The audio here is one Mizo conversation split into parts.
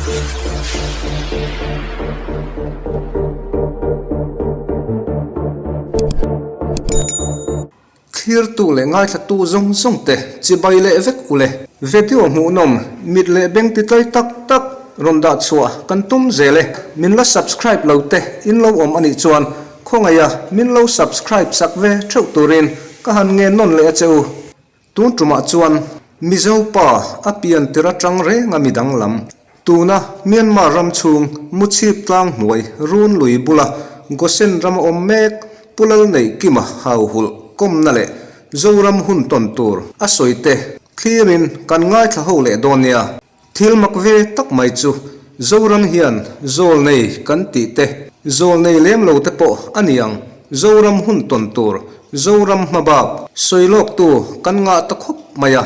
Thlirtu leh ngaithlatu zawng zawng te chibai leh vek ule. Video hmuhnawm mit leh beng ti tlai tak tak rawn dah chhuah kan tum zel e. Min la subscribe lo te in lo awm anih chuan khawngaiha min lo subscribe sak ve theuh turin ka han ngen nawn leh a che u. Tun tumah chuan Mizo pa a pian tir atang reng a mi danglam. Tuna Myanmar ram chhung Muchhip tlang hnuai run lui bula Gosen ram a awm mek Pu Lalneihkima hauhulh kawmna leh Zoram hun tawn tur a sawi te thlirin kan ngaithla ho leh dawn nia. Thil mak ve tak mai chu Zoram hian Zawlnei kan tih te, Zawlnei lem lo te pawh a ni ang, Zoram hun tawn tur, Zoram hmabak sawi lawktu kan ngah ta khawp mai a.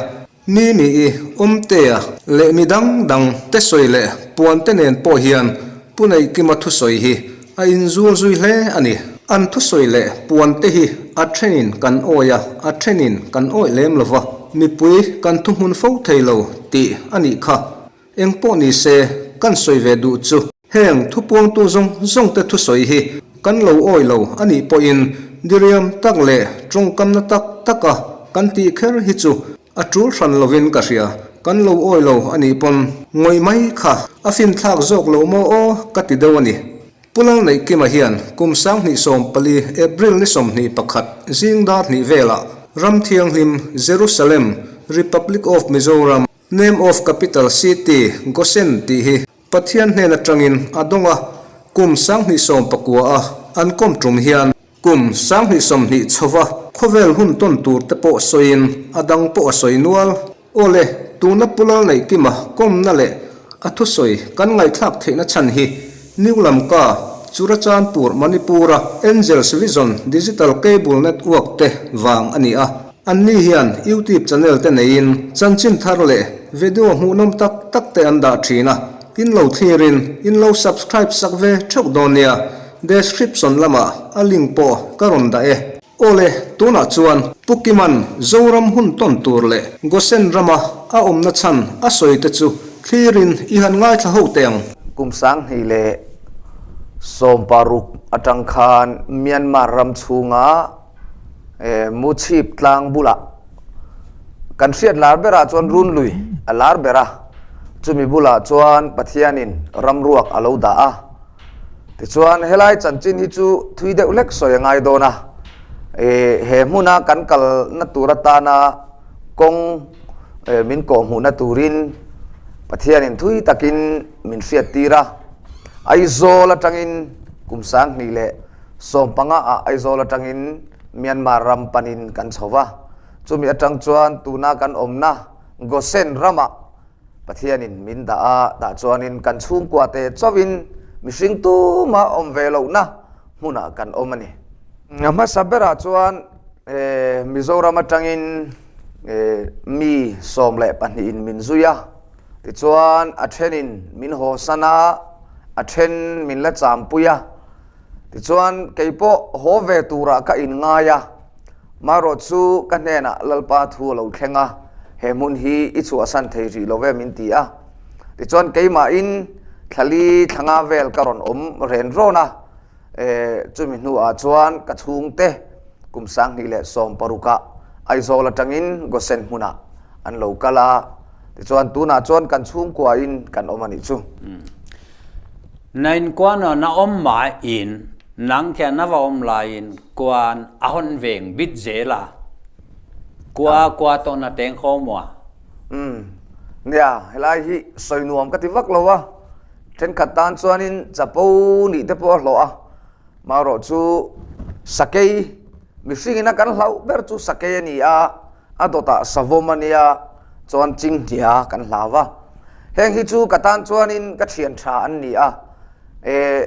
Mi mi i Awmtea leh mi dang dang te sawi leh puan te nen pawh hian Pu Neihkima thusawi hi a inzul zui hle a ni. An thusawi leh puan te hi a thenin kan awi a, a thenin kan awih lem lo va, mipui kan thuhmun fo thei lo tih a nih kha. Eng pawh ni se, kan sawi ve duh chu heng thupuangtu zawng zawng te thusawi hi kan lo awi lo a nih pawhin diriam tak leh tawngkamna tak taka kan tih kher hi chu A tul hran lovin ka hria, kan lo awi lo a nih pawn ngawih mai kha a finthlak zawk lo maw aw ka ti deuh a ni. Pu Lalneihkima hian kum 2014 April ni 21 zing dar hnih velah Ram Thianghlim, Jerusalem, Republic of Mizoram, Name of Capital City, Gosen tih hi Pathian hnen atangin a dawng a, kum 2019 a an kawm tum hian Kum 2020 chhova khawvel hun tawn tur te pawh sawiin a dang pawh a sawi nual. Awle, tuna Pu Lalneihkima kawmna leh a thusawi kan ngaihthlak theihna chhan hi New Lamka, Churachandpur, Manipur-a Angels Vision Digital Cable Network te vang a ni a. Anni hian YouTube channel te neiin chanchin thar leh video hmuhnawm tak tak te an dah thin a, in lo thlirin in lo subscribe sak ve theuh dawn nia. Description lamah a link pawh ka rawn dah e. Awle, tunah chuan Pu Kiman Zoram hun tawn tur leh Gosen rama a awmna chhan a sawi te chu thlirin i han ngaithla ho teh ang. Kum 2016 atang khan Myanmar ram chhunga Muchhip tlang bulah kan hriat lar berah chuan Runlui a lar ber a, chumi bulah chuan Pathianin ramruak a lo dah a. Tichuan helai chanchin hi chu thui deuh hlek sawi a ngai dawn a, eh he hmuna kan kalna tur atana kawng eh min kawhhmuhna turin Pathianin thui takin min hriat tir a, Aizawl atangin kum 2015 ah Aizawl atangin Myanmar ram panin kan chho va, chumi atang chuan tuna kan awmna Gosen ramah Pathianin min dah a, tah chuanin kan chhungkua te chauhin mihring tuma awm ve lohna hmunah kan awm a ni. A hmasa berah chuan Mizoram atangin mi 12 in min zui a, tichuan a thenin min hawsan a, a then min la champui a, tichuan keipawh haw ve turah ka inngai a. Marawh chu ka hnenah Lalpa thu a lo thleng a, he hmun hi i chhuahsan thei rih lo ve min ti a. Tichuan keimahin thlali thlanga vel ka rawn awm ren rawn a, chumi hnuah chuan ka chhungte kum 2016 ah Aizawl atangin Gosen hmunah an lo kal a, tichuan tunah chuan kan chhungkuain kan awm a nih chu. Nain kuan na awm mai in nang khian na va awm laiin kuan a hawn veng bit zel a, kua kua tawh na teng kho maw? Umm, nia, helai hi sawi nuam ka ti vak lo a, thenkhat tan chuanin chapo nih te pawh a hlawh a, marawh chu sakei, mihringin a kan hlauh ber chu sakei a ni a, a dawtah savawm a nia, chuan chinghnia kan hlau a, heng hi chu ka tan chuanin ka thian tha an ni a, eh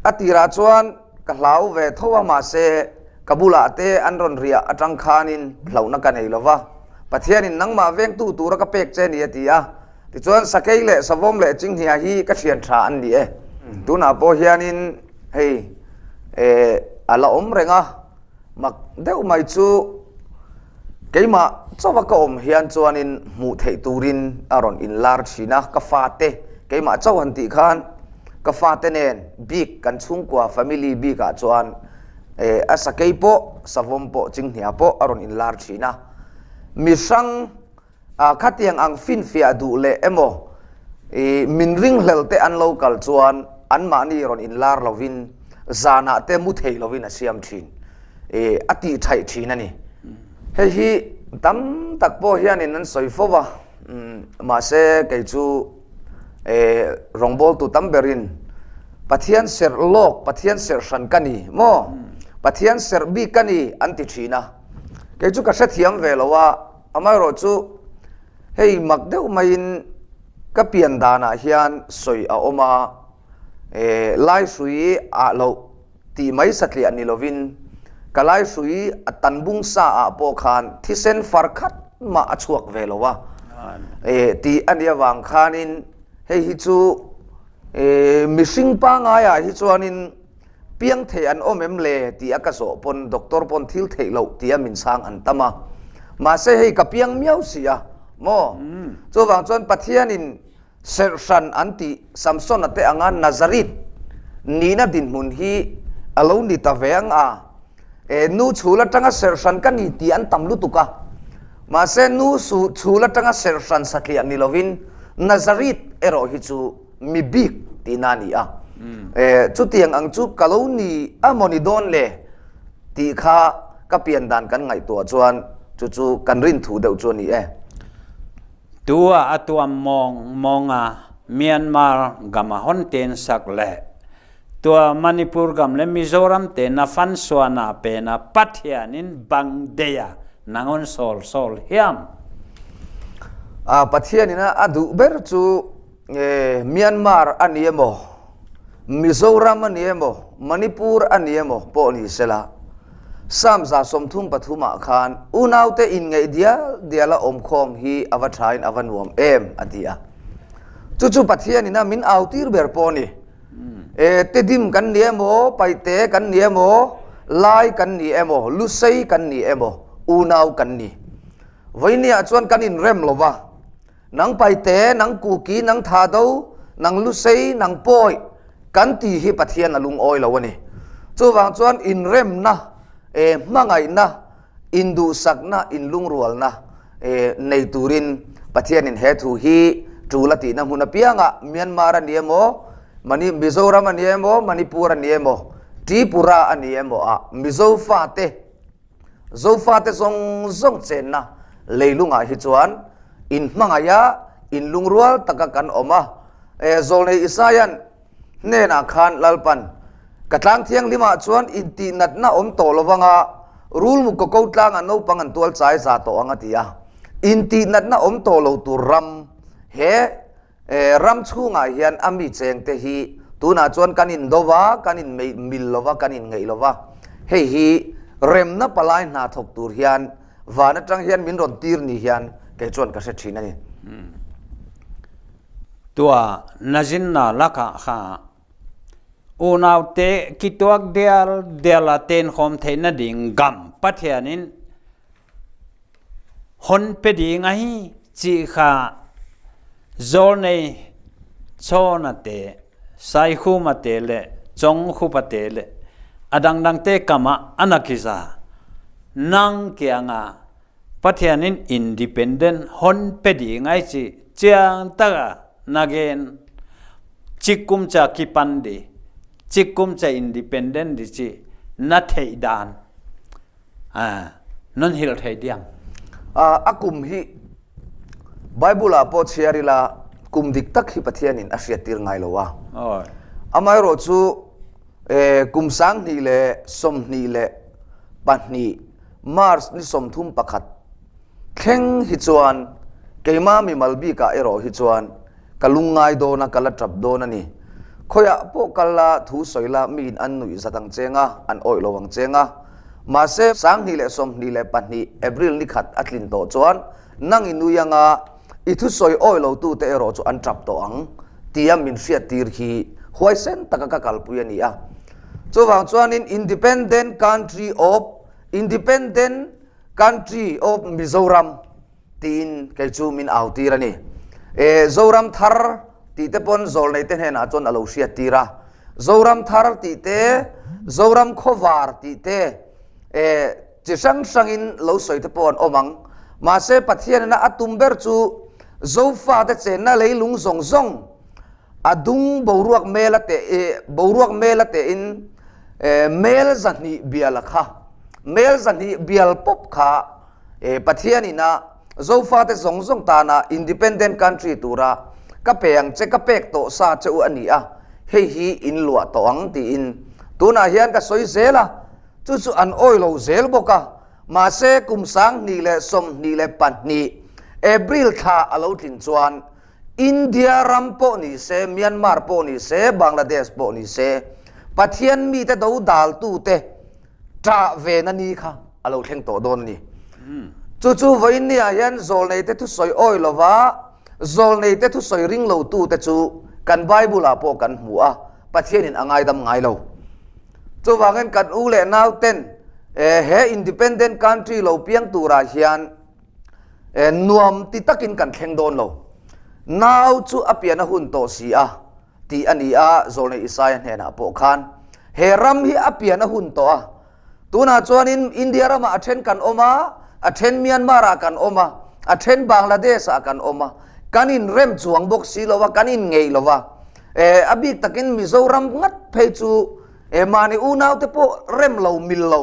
a tirah chuan ka hlau ve tho a mahse ka bulah te an rawn riah atang khanin hlauhna ka nei lo va, Pathianin nangmah vengtu tura ka pek che a ni a ti a, tichuan sakei leh savawm leh chinghnia hi ka thian tha an ni e. Tunah pawh hianin hei eh a la awm reng a. Mak deuh mai chu keimah chauha ka awm hian chuanin hmuh theih turin a rawn inlar thin a, ka fate Keimah chauh han tih khan ka fate nen bik kan chhungkua family bikah chuan a sakei pawh savawm pawh chinghnia pawh a rawn inlar thin a. Mi hrang khatiang ang finfiah duh leh emaw min ringhlel te an lo kal chuan anmahni rawn inlar lovin zanah te mu thei lovin a siam thin a tih thaih thin a ni. Hei hi tam tak pawh hianin an sawi fo va, mahse kei chu rawngbawltu tam berin Pathian serh lawk, Pathian serh hran ka ni maw? Pathian serh bik ka ni an ti thin a. Kei chu ka hrethiam ve lo a, amaherawhchu hei mak deuh maiin ka pian danah hian sawi a awm a, Laihrui ah loh tih mai satliah ni lovin ka Laihrui a tan bung sa ah pawh khan thisen far khat mah a chhuak ve lo a tih a nih avang khanin hei hi chu mihring pangaiah hi chuanin piang thei an awm em le tih a ka zawh pawn doctor pawn thil theih loh tih a min chhang an tam a mahse hei ka piang miau si a maw chuvang chuan Pathianin Serhhran an tih Samsona te anga Nazareth nihna dinhmun hi a lo ni ta ve ang a. E, nu chhul atanga serhhran ka ni tih an tam lutuk a. Mahse nu chhul atanga serhhran satliah ni lovin Nazareth erawh hi chu mi bik tihna a ni a. E, chutiang ang chu ka lo ni a maw ni dawn le tih kha ka pian dan kan ngaihtuah chuan chu chu kan rinthu deuh chu a ni e. Tua a tuam mawng mawng a Myanmar gam a hon ten sak le tua Manipur gam le Mizoram te na fan sua na pe na Pathian in bang deia nangon sol sol hiam. A Pathian in a duh ber chu Myanmar a ni emaw, Mizoram a ni emaw, Manipur a ni emaw pawh ni sela, Psalm 33 ah khan unaute inngeih dial diala awmkhawm hi a va thain a va nuam em a ti a. Chu chu Pathianin a min autir ber pawh a ni. E, Tedim kan ni emaw, Paihte kan ni emaw, Lai kan ni emaw, Lusei kan ni emaw, unau kan ni. Vawinia chuan kan inrem lo va. Nang Paite, nang Kuki, nang Thado, nang Lusei, nang Pawi kan tih hi Pathian a lungawi lo a ni. Chuvang chuan inremna, e, hmangaihna, induhsakna, inlungrualna, e, nei turin Pathianin he thu hi tul a tihna hmun apiangah Myanmar a ni emaw, Mani, Mizoram a ni emaw, Manipur a ni emaw, Tripura a ni emaw ah Mizo fate, Zofate zawng zawng chenna leilungah hi chuan inhmangaih a, inlungrual taka kan awm a. Zawlnei Isaia'n hnenah khan Lalpan, Ka tlang thianghlimah chuan intihnatna awm tawh lo vanga, rulmuk ka ko tlangah naupang an tual chai za tawh ang a ti a. Intihnatna awm tawh lo tur ram he Ram chhungah hian a mi chengte hi tunah chuan kan indo va, kan inmil lo va, kan inngeih lo va. Hei hi remna palai hna thawk tur hian van atang hian min rawn tir ni hian kei chuan ka hre thin a ni. Tua nazinna lakah kha unaute ki tuak dial dial a tenkhawm theihna ding gam Pathianin Hon pe ding a hi ci kha zawlnei Chawna te, Saikhuma te le Chawngkhupa te le a dangdang te kam ah an a kiza. Nang kiang ah Pathian in independent hon pe ding ai ci chiang tak ah nagen cikkum ca kipan di, cikkum ca independent di ci na theih dan Nan hil thei diam. A kum hi Bible ah pawh chhiar ila kum dik tak hi Pathianin a hriattir ngai lo a. Amaherawh chu kum 2022 March ni 31 thleng hi chuan keima mimal bikah erawh hi chuan Ka lungngai dawn a, ka la tap dawn a ni. Khawiah pawh kal la, thu sawi la, miin an nuih zat ang cheng a, an awih lo ang cheng a. Mahse, 2022 April ni khat a tlin tawh chuan nang i nui anga i thusawi awih lotute erawh chu an tap tawh ang tia min hriattir hi huaisen taka ka kalpui a ni a. Chuvang chuanin Independent Country of Independent Country of Mizoram, Tiin kei chu min au tir a ni. E, Zoram thar tih te pawn zawlneite hnenah chuan a lo hriattir a. Zoram thar tih te, Zoram khawvar tih te, eh, chi hrang hrangin lo sawi te pawh an awm ang. Mahse Pathianina a tum ber chu Zofate chenna leilung zawng zawng a dung boruak mel a teh eh, boruak mel a tehin eh, mel zahnih bial a kha, mel zahnih bial pawp kha eh, Pathianina Zofate zawng zawng tana independent country tura ka pe ang che, ka pek tawh sa che u a ni a, hei hi in luah tawh ang tiin tunah hian ka sawi zel a, chu chu an awi lo zel bawk a, mahse kum 2022 April thla a lo tlin chuan India ram pawh ni se, Myanmar pawh ni se, Bangladesh pawh ni se, Pathian mite do daltute ṭah ve na ni kha a lo thleng tawh dawn a ni. Chu chu vawiinniah hian zawlneite thusawi awi lova zawlneite thusawi ring lotute chu kan Bible-ah pawh kan hmu a, Pathianin a ngaidam ngai lo. Chuvangin kan u leh nauten he independent country lo piang turah hian nuam ti takin kan thleng dawn lo. Nau chu a pian a hun tawh si a, tih a ni a, Zawlnei Isaia hnenah pawh khan he ram hi a pian a hun tawh a. Tunah chuanin India ramah a then kan awm a, a then Myanmar-ah kan awm a, a then Bangladesh-ah kan awm a, kan inrem chuang bawk si lo a, kan inngeih lo a. A bik takin Mizoram ngat phei chu mahni unaute pawh rem lo, mil lo,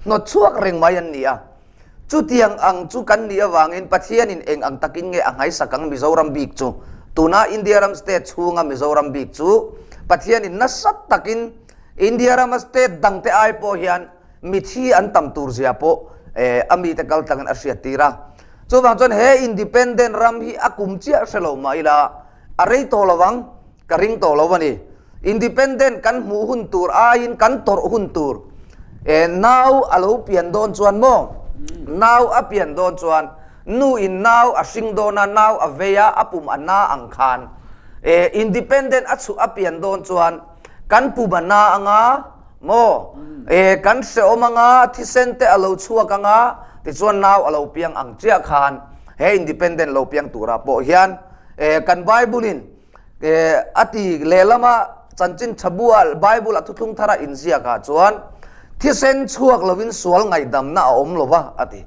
hnawt chhuak reng mai an ni a. Chutiang ang chu kan nih avangin Pathianin eng ang takin nge a nghaisak ang Mizoram bik chu? Tuna India ram state chhunga Mizoram bik chu Pathianin nasa takin India rama state dangte ai pawh hian mithi an tam tur zia pawh a mite kal tlangin a hriattir a. Chuvang chuan he independent ram hi a kum chiah hre lo mah ila a rei tawh lo ang. Ka ring tawh lo a ni. Independent kan hmuh hun tur aiin kan tawrh hun tur e nau a lo pian dawn chuan maw? Nau a pian dawn chuan nu in nau a hring dawn a, nau a vei a, a pum a na ang khan e independent a chhuah a pian dawn chuan kan pum a na anga maw? E kan hrehawm anga, thisen te a lo chhuak anga, tichuan nau a lo piang ang chiah khan he independent lo piang turah pawh hian e kan Bible in A ti lehlama chanchin tha bua Bible a thuthlung thara inziakah chuan thisen chhuak lovin sual ngaihdamna a awm lova a ti.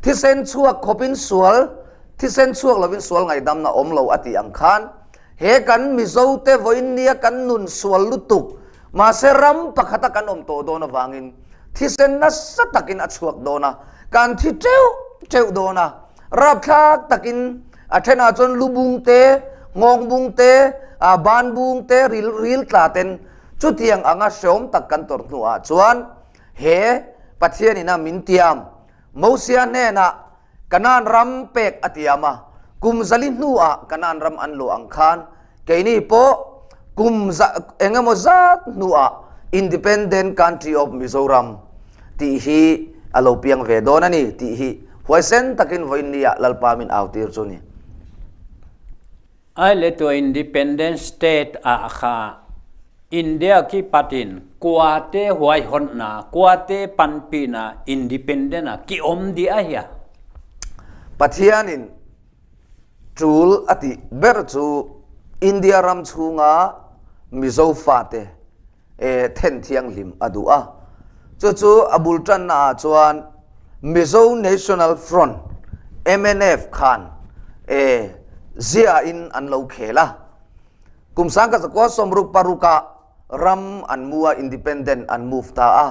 Thisen chhuak khawpin sual thisen chhuak lovin sual ngaihdamna a awm lo a tih ang khan he kan Mizote vawiin nia kan nun sual lutuk mahse ram pakhata kan awm tawh dawn avangin thisen nasa takin a chhuak dawn a, kan thi teuh teuh dawn a. Rapthlak takin a thenah chuan lu bung te, nghawng bung te, ban bung te, ril ril tla ten chutiang anga hreawm tak kan tawrh hnuah chuan he Pathian ina min tiam Mosia hnenah Kanaan ram pek a tiam a, kum zali hnuah Kanaan ram an luah ang khan Keini pawh kum eng emaw zat hnuah Independent Country of Mizoram tih hi a lo piang ve dawn a ni tih hi huaisen takin vawiin nia Lalpa min au tir chu ni. Ai le tua Independent State ah kha India ki patin kua te huai hon na kua te panpi na Independent ah ki om di a hia. Pathianin Tul a tih ber chu India ram chhunga Mizo fate then thianghlim a duh a. Chu chu a bul tanna ah chuan Mizo National Front, mnf, khan zia in an lo khel a. Kum 1966 ah ram an mu a, independent an move ta a.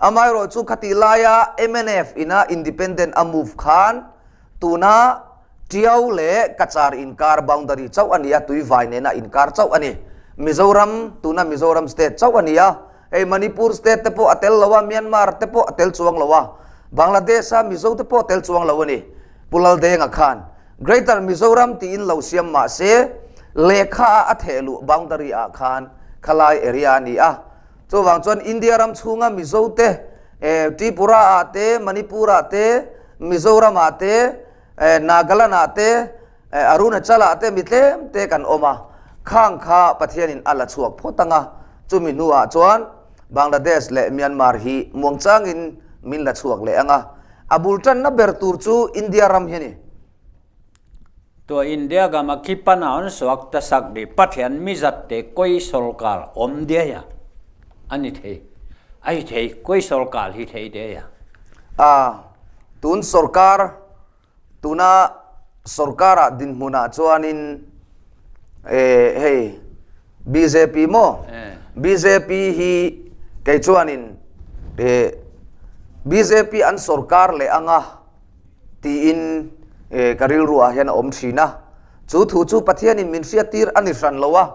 Amaherawhchu khatih laia mnf ina independent a move khan Tuna Tiau leh Cachar inkar boundary chauh a ni a, Tuivai nena inkar chauh a ni. Mizoram, tuna Mizoram state chauh a ni a, hei Manipur state te pawh a tel lo a, Myanmar te pawh a tel chuang lo a, Bangladesh-a Mizo te pawh a tel chuang lo a ni. Pu Laldenga khan Greater Mizoram tiin lo siam mah se, lehkha a a theh luh boundary ah khan khalai area a ni a. Chuvang chuan India ram chhunga Mizo te, Tripura ah te, Manipur ah te, Mizoram ah te, Nagaland ah te, Arunachal ah te mi tlem te kan awm a, khang kha Pathianin a la chhuak phawt ang a, chumi hnuah chuan Bangladesh leh Myanmar hi muangchangin min la chhuak leh ang a, a bul tanna ber tur chu India ram hi a ni. Tua India gama ki pana on suak ta sak di Pathian mizat te koi sorkar awm diai a ani thei ai thei koi sorkar hi thei diai a. A tun sorkar tuna sorkar ah dinhmun ah chuanin eh hei bjp maw bjp hi kei chuanin eh bjp an sorkar leh anga tiin ka rilruah hian a awm thin a. Chu thu chu Pathianin min hriattir a ni hran lo a,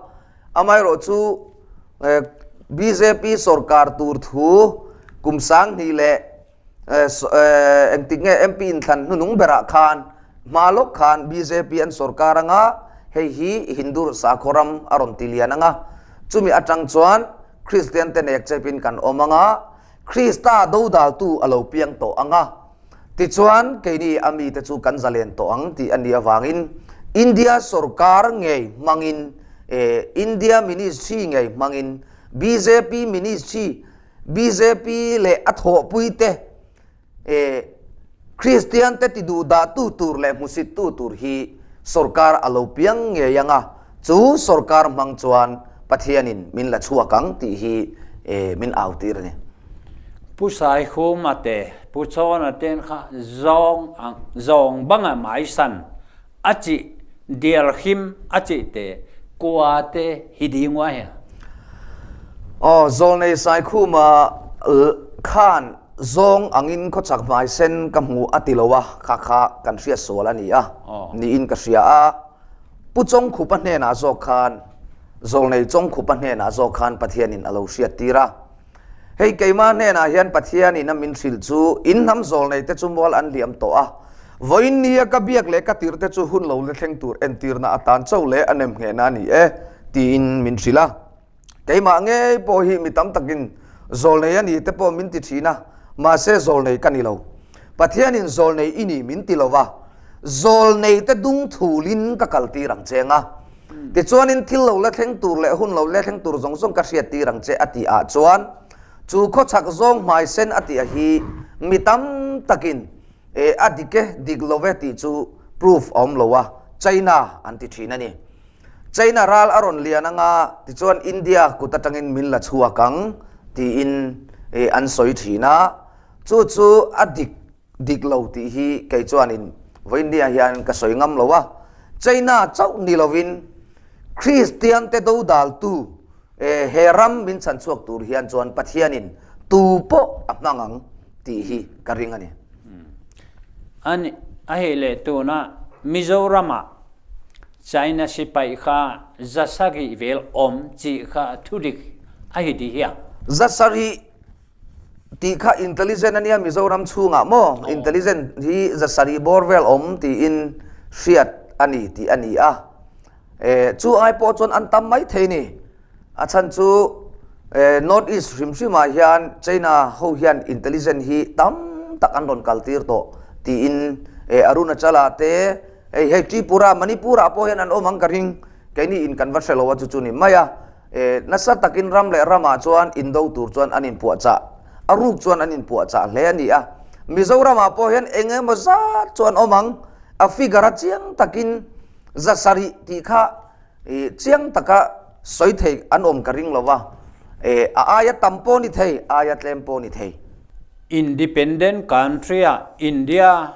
amaherawh chu bjp sorkar tur thu kum 2000 leh engtik nge MP inthlan hnunung berah khan hma lawk khan bjp an sorkar anga hei hi Hindu sakhaw ram a rawn ti lian anga chumi atang chuan Kristian te nek chepin kan awm anga Krista dodaltu a lo piang tawh anga Tichuan, keini a mite chu kan zalen tawh ang tih a nih avangin India sorkar ngei hmangin, India ministry ngei hmangin, bjp ministry, bjp leh a thawhpuite, Kristian te tiduhdahtu tur leh hmusittu tur hi sorkar a lo piang ngei ang a, chu sorkar hmang chuan Pathianin min la chhuak ang tih hi min autir a ni. Pu Saikhuma te, Pu Chawna ten kha zawng ang zawng banga maisan a chih dial him a chih te kua te hi ding wa hian. Aw, Zawlnei Saikhuma khan zawng angin khawchhak hmaisen ka hmu a ti lo a, kha kha kan hriat sual a ni a, niin ka hria a. Pu Chawngkhupa hnenah zawk khan, Zawlnei Chawngkhupa hnenah zawk khan Pathianin a lo hriattir a. Hei keimah hnenah hian Pathianin a min hrilh chu in hnam zawlnei te chu mual an liam tawh a, vawiin nia ka biak leh ka tirh te chu hun lo la thleng tur entirna atan chauh leh a nemnghehna a ni e, tiin min hrilh a. Keimah ngei pawh hi mi tam takin zawlnei a ni te pawh min ti thin a, mahse zawlnei ka ni lo. Pathianin zawlnei i ni min ti lo va, zawlnei te dung thulin ka kaltir ang che anga, Tichuanin thil lo la thleng tur leh hun lo la thleng tur zawng zawng ka hriat tir ang che a tih ah chuan chu khawchhak zawng hmai sen a tih a hi mi tam takin e a dik e dik lo ve tih chu proof a awm lo a China an ti thin a ni. China ral a rawn lian anga tichuan India kut atangin min la chhuak ang tiin e an sawi thin a chu chu a dik Dik lo tih hi kei chuanin vawiinnia hian ka sawi ngam lo a, China chauh ni lovin Kristian te dodaltu he ram min chhan chhuak tur hian chuan Pathianin tu pawh a hmang ang tih hi ka ring a ni. Ani a hei leh tuna Mizoramah China sipai kha zasarih vel awm chi kha thudik a hi ti hiang. Zasarih Tih kha intelligent a nia Mizoram chhungah maw intelligent hi 700 bawr vel awm tiin hriat a ni tih a ni a. Eh chu ai pawh chuan an tam mai thei ni. A chhan chu eh North East hrim hrimah hian China ho hian intelligent hi tam tak an rawn kal tir tawh tiin eh Arunachala te hei hei Tripura Manipur ah pawh hian an awm ang ka ring keini in kan va hre lo a chu chu ni mai a. Nasa takin ram leh ramah chuan indo tur chuan an inpuahchah, a ruk chuan an inpuahchah hle a ni a. Mizoramah pawh hian eng emaw zat chu an awm ang, a figure a chiang takin 700 tih kha chiang taka sawi thei an awm ka ring lo va, a aia tam pawh ni thei, a aia tlem pawh ni thei. Independent country-ah India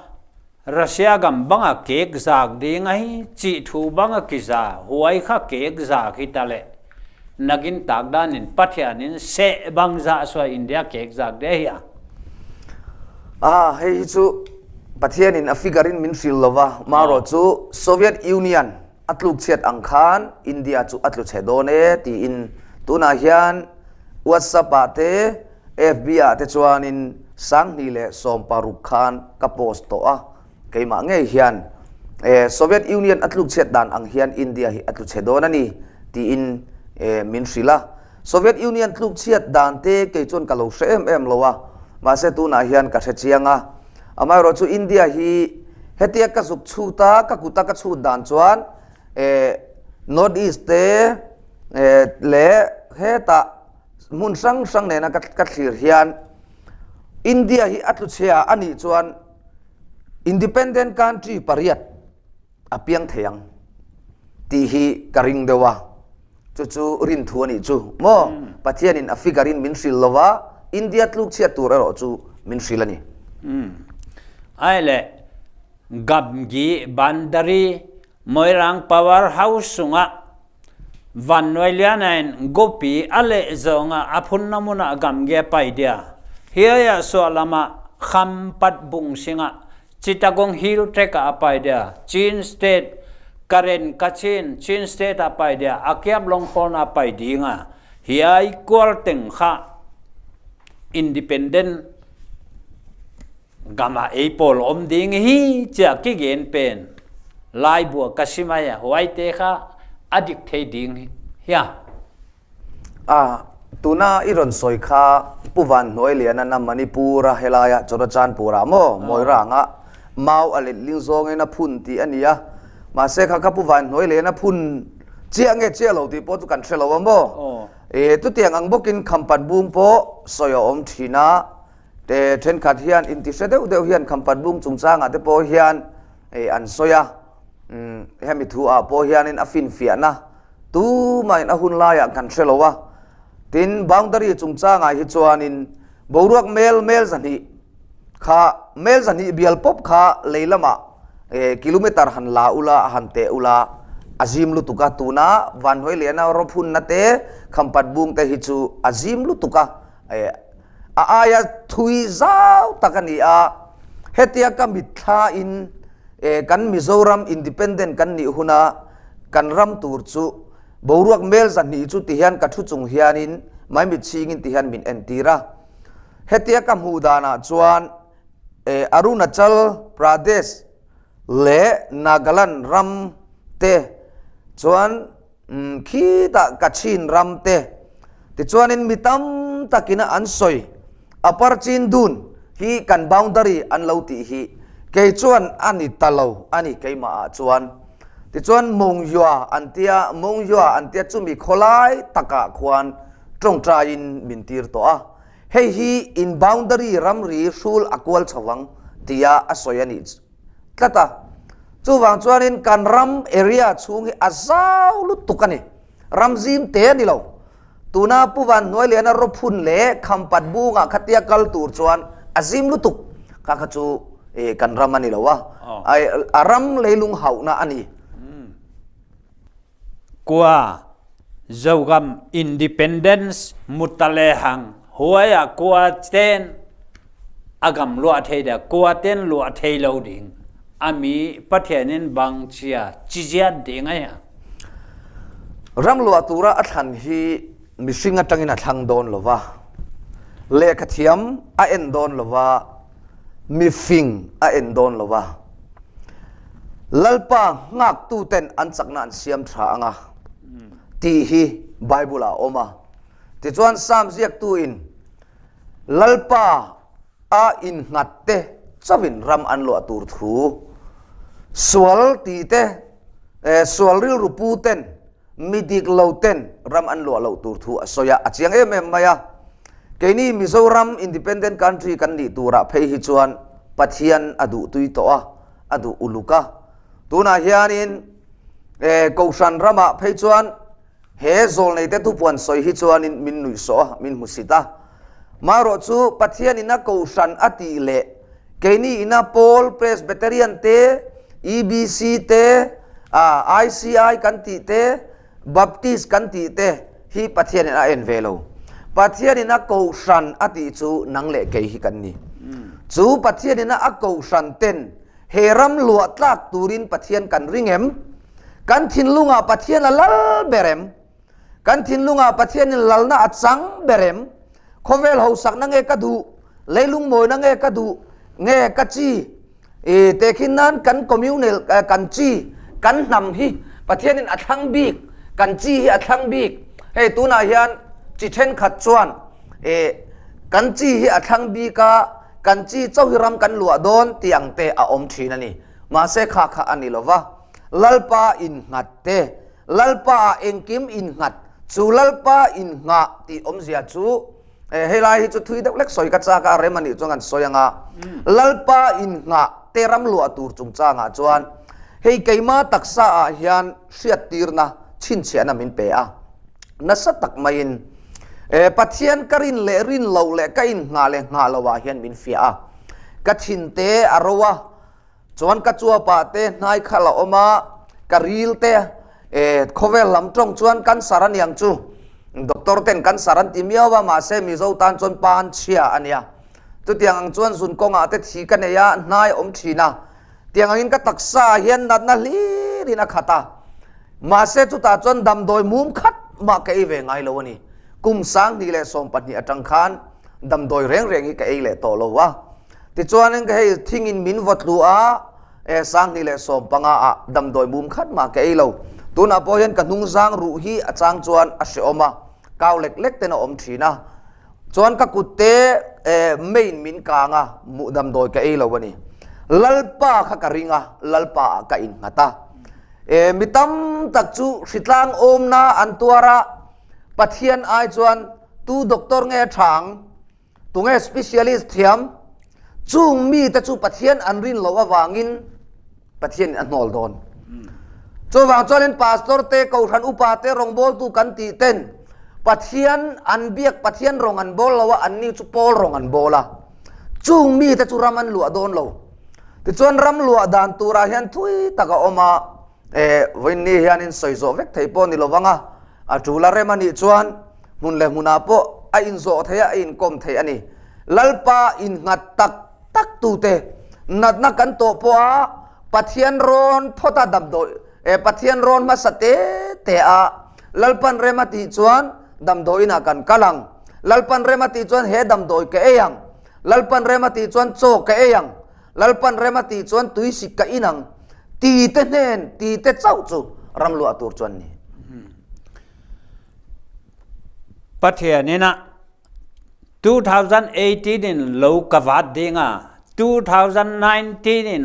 Russia gam banga kek zak ding a hi chi thu banga ki za huai kha kek za khi ta le nagin tak dan in Pathian in se bang za sua India kek zak de hi a. Ah hei hi chu Pathian in a figure in min hril lova marawh chu Soviet Union a tluk chhiat ang khan India chu a tlu chhe dawn e tiin tunah hian WhatsApp ah te FB ah te chuanin 2016 khan ka post tawh a, keimah ngei hian Soviet Union a tlukchhiat dan ang hian India hi a tlu chhe dawn a ni tiin min hrilh a. Soviet Union tlukchhiat dan te kei chuan ka lo hre em em lo a, mahse tunah hian ka hre chiang a. Amaherawh chu India hi hetia ka zuk chhut a, ka kuta ka chhut dan chuan North East te leh hetah hmun hrang hrang nena ka thlir hian India hi a tlu chhia a nih chuan independent country pariat a piang thei ang tih hi ka ring deuh a, chu chu rinthu a nih chu maw? Pathianin a figure in min hrilh lo va, India tluk chhiat tur erawh chu min hrilh a ni. Ai leh Gamgi Bandari Moirang Power House chungah Vannuailianain Gopi a leh zawnga a phunna hmunah Gamgi a pai dia. Hiaiah suah lamah Khampat bung singah Chittagong Hill Tract ah a pai dia. Chin State Karen Kachin Chin State ah pai dia. Akyap Longkhorn ah pai ding a. Hiai kual teng kha independent Gama ei pawl um ding hi tiah ki gen pen Lai bua ka si mai a huai te kha a dik thei ding hia. A, tuna i rawn sawi kha Pu Van Hnuailiana na Manipur a helaia Churachandpur ah maw Moirang ah mau a letling zawngin a phun tih a ni a, mahse kha kha Pu Van Hnuailiana phun chiah nge chiah lo tih pawh chu kan hre lo a maw? E, chutiang ang bawkin Khampat bung pawh sawi a awm thin a, Te thenkhat hian intihre deuh deuh hian Khampat bung chungchangah te pawh hian an sawi a, hemi thu ah pawh hianin a finfiahna tumahin a hun laiah kan hre lo a. Tin, boundary chungchangah hi chuanin boruak mel mel zahnih kha mel zahnih bial pawp kha lei lamah kilometer han la ula han teh ula a zim lutuk a, tuna Vanhnuailiana rawphunna te Khampat bung te hi chu a zim lutuk a. A aia thui zau tak a ni a, hetia ka mitthlain kan Mizoram independent kan nih huna kan ram tur chu boruak mel zahnih chu tihian ka thu chung hianin maimit chhingin tihian min entir a. Hetia ka hmuh danah chuan Arunachal Pradesh leh Nagaland ram te chuan Umm khitah Kachin ram te tichuanin mi tam takina an sawi Upper Chin dun hi kan boundary an lo tih hi kei chuan a ni ta lo a ni keimah ah chuan. Tichuan Mongyua an tia Mongyua an tia chumi khawlai takah khuan tawngtaiin min tir tawh a, hei hi in boundary ramri hrul a kual chho vang tia a sawi a nih tlat a. Chuvang chuanin kan ram area chhung hi a zau lutuk a ni. Ram zim te a ni lo. Tuna Pu Van Hnuailiana rawphun leh Khampat bungah khatia kal tur chuan a zim lutuk. Kha kha chu kan ram a ni lo a. A ram leilung hauhna a ni. Kua Zogam Independence Mutalehang huai ah kua ten agam luah thei da kua ten luah thei lo ding ami Pathian in bang chia chijiat ding ai ha. Ram luah tura a thlan hi mihring atangin a thlang dawn lova, lehkha thiam a en dawn lova, mifing a en dawn lova. Lalpa nghaktuten an chakna an siam tha anga tih hi Bible ah a awm a. Tichuan Psalm ziaktuin Lalpa a innghat te chauhin ram an luah tur thu, sual tih te, sual rilru pu ten Mi dik lo ten ram an luah loh tur thu a sawi a, a chiang em em mai a. Keini Mizoram independent country kan nih turah phei hi chuan Pathian a duh tui tawh a, a duh uluk a. Tunah hianin Kohhran ramah phei chuan he zawlneite thupuan sawi hi chuanin min nuihsawh a, min hmusit a. Marawh chu Pathian ina Kohhran a tih leh keini ina Pawl Presbyterian te, EBC te, ICI kan tih te, Baptist kan tih te hi Pathian in a en ve lo. Pathian ina Kohhran a tih chu nang leh kei hi kan ni. Chu Pathian ina a Kohhran ten he ram luah tlak turin Pathian kan ring em? Kan thinlungah Pathian a lal ber em? Kan thinlungah Pathianin lalna a chang ber em? Khawvel hausakna nge ka duh? Leilung mawina nge ka duh? Nge ka chi? I tehkhin nan kan communal kan chi kan hnam hi Pathianin a thlang bik, kan chi hi a thlang bik. Hei tunah hian chi thenkhat chuan e kan chi hi a thlang bik a, kan chi chauh hi ram kan luah dawn tih ang te a awm thin a ni. Mahse kha kha a ni lova. Lalpa innghat te Lalpa ah engkim innghat, chu Lalpa innghah tih awmzia chu hei lai hi chu thui deuh lek sawi ka chak a, rem a nih chuan kan sawi ang a. Lalpa innghah te ram luah tur chungchangah chuan Hei keima taksa ah hian hriattirna chhinchhiahna min pe a, nasa tak maiin Pathian ka rin leh rin loh leh ka innghah leh nghah loh ah hian min fiah a. Ka thin te a ro a, chuan ka chuapah te hnai khal a awm a, ka ril te khawvel lam tawng chuan cancer a niang chu. Doctor ten cancer an ti miau a, mahse Mizo tan chuan pan chhia a nia. Chutiang ang chuan zun kawngah te thi ka nei a, hnai a awm thin a. Tiang angin ka taksa ah hian natna hlirin a khat a. Mahse chutah chuan damdawi mum khat mah ka ei ve ngai lo a ni. Kum 2012 atang khan damdawi reng reng hi ka ei leh tawh lo a. Tichuanin ka hei thingin min vaw tlu a, e 2015 ah damdawi mum khat mah ka ei lo. Tunah pawh hian ka hnungzang ruh hi a chang chuan a hrehawm a, kau lek lek ten a awm thin a. Chuan ka kut te main min kang a, muh damdawi ka ei lo a ni. Lalpa kha ka ring a, Lalpa ah ka innghat a. E, mi tam tak chu hritlang awmna an tuar a, Pathian ai chuan tu doctor nge tha ang, tunge specialist thiam, chung mite chu Pathian an rin loh avangin Pathian in a hnawl dawn. Chuvang chuanin pastor te, kohhran upa te, rawngbawltu kan tih ten Pathian an biak, Pathian rawng an bawl lo a, anni chu pawl rawng an bawl a. Chung mite chu ram an luah dawn lo. Tichuan ram luah dan turah hian thui tak a awm a, e, vawiinni hianin sawi zawh vek thei pawh ni lo vang a, a tul a rem a nih chuan hmun leh hmunah pawh a inzawh thei a, a inkawm thei a ni. Lalpa innghat tak tak tute natna kan tawh pawha Pathian rawn phawt a damdawi eh Pathian rawn hmasa te te a Lalpan rem a tih chuan damdawiinah kan kal ang Lalpan rem a tih chuan he damdawi ka ei ang Lalpan rem a tih chuan chaw ka ei ang Lalpan rem a tih chuan tuisik ka in ang ti te hnen ti te chauh chu ram luah tur chuan ni. Pathian ina 2018 in lo ka vat ding a 2019 in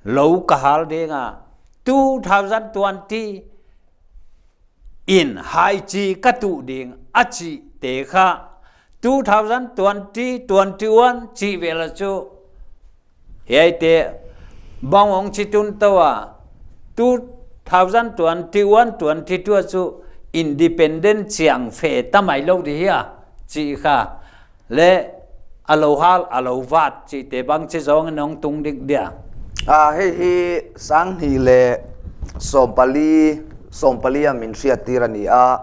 lo ka hal ding a 2020 in hai chi ka tu ding a chi te kha 2020 21 chi vel chu Hei te bangong chi tun to a 2021 22 chu independent chiang fe ta mai lo di hi a chi kha le alo hal alo vat chi te bang chi zawng in ong tung dik dia. A hei hi 2014 sawmpali a min hriat tir a ni a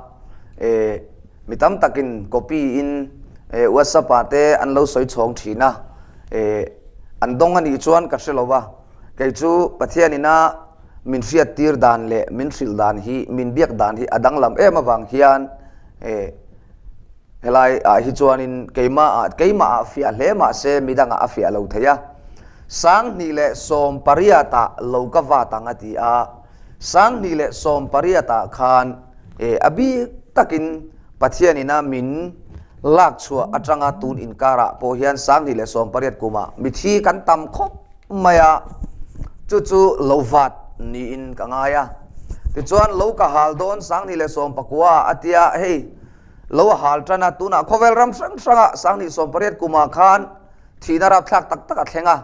e mi tam takin copy in e whatsapp ah te an lo sawi chhawng thin a. Eh, an dawng a nih chuan ka hre lo va, kei chu Pathian ina min hriattir dan leh min hrilh dan hi, min biak dan hi a danglam em avang hian eh, helai ah hi chuanin keimah ah, keimah ah fiah hle mah se midangah a fiah lo thei a. 2018 ah lo ka vat ang a ti a, 2018 ah khan eh, a bik takin Pathian ina min lak chhuah atanga tun inkarah pawh hian 2018 kumah mithi kan tam khawp mai a, chu chu lo vat niin ka ngai a. Tichuan lo ka hal dawn 2019 a tia, hei lo a hal tan a, tunah khawvel ram hrang hrangah 2018 kumah khan thihna rapthlak tak tak a thleng a.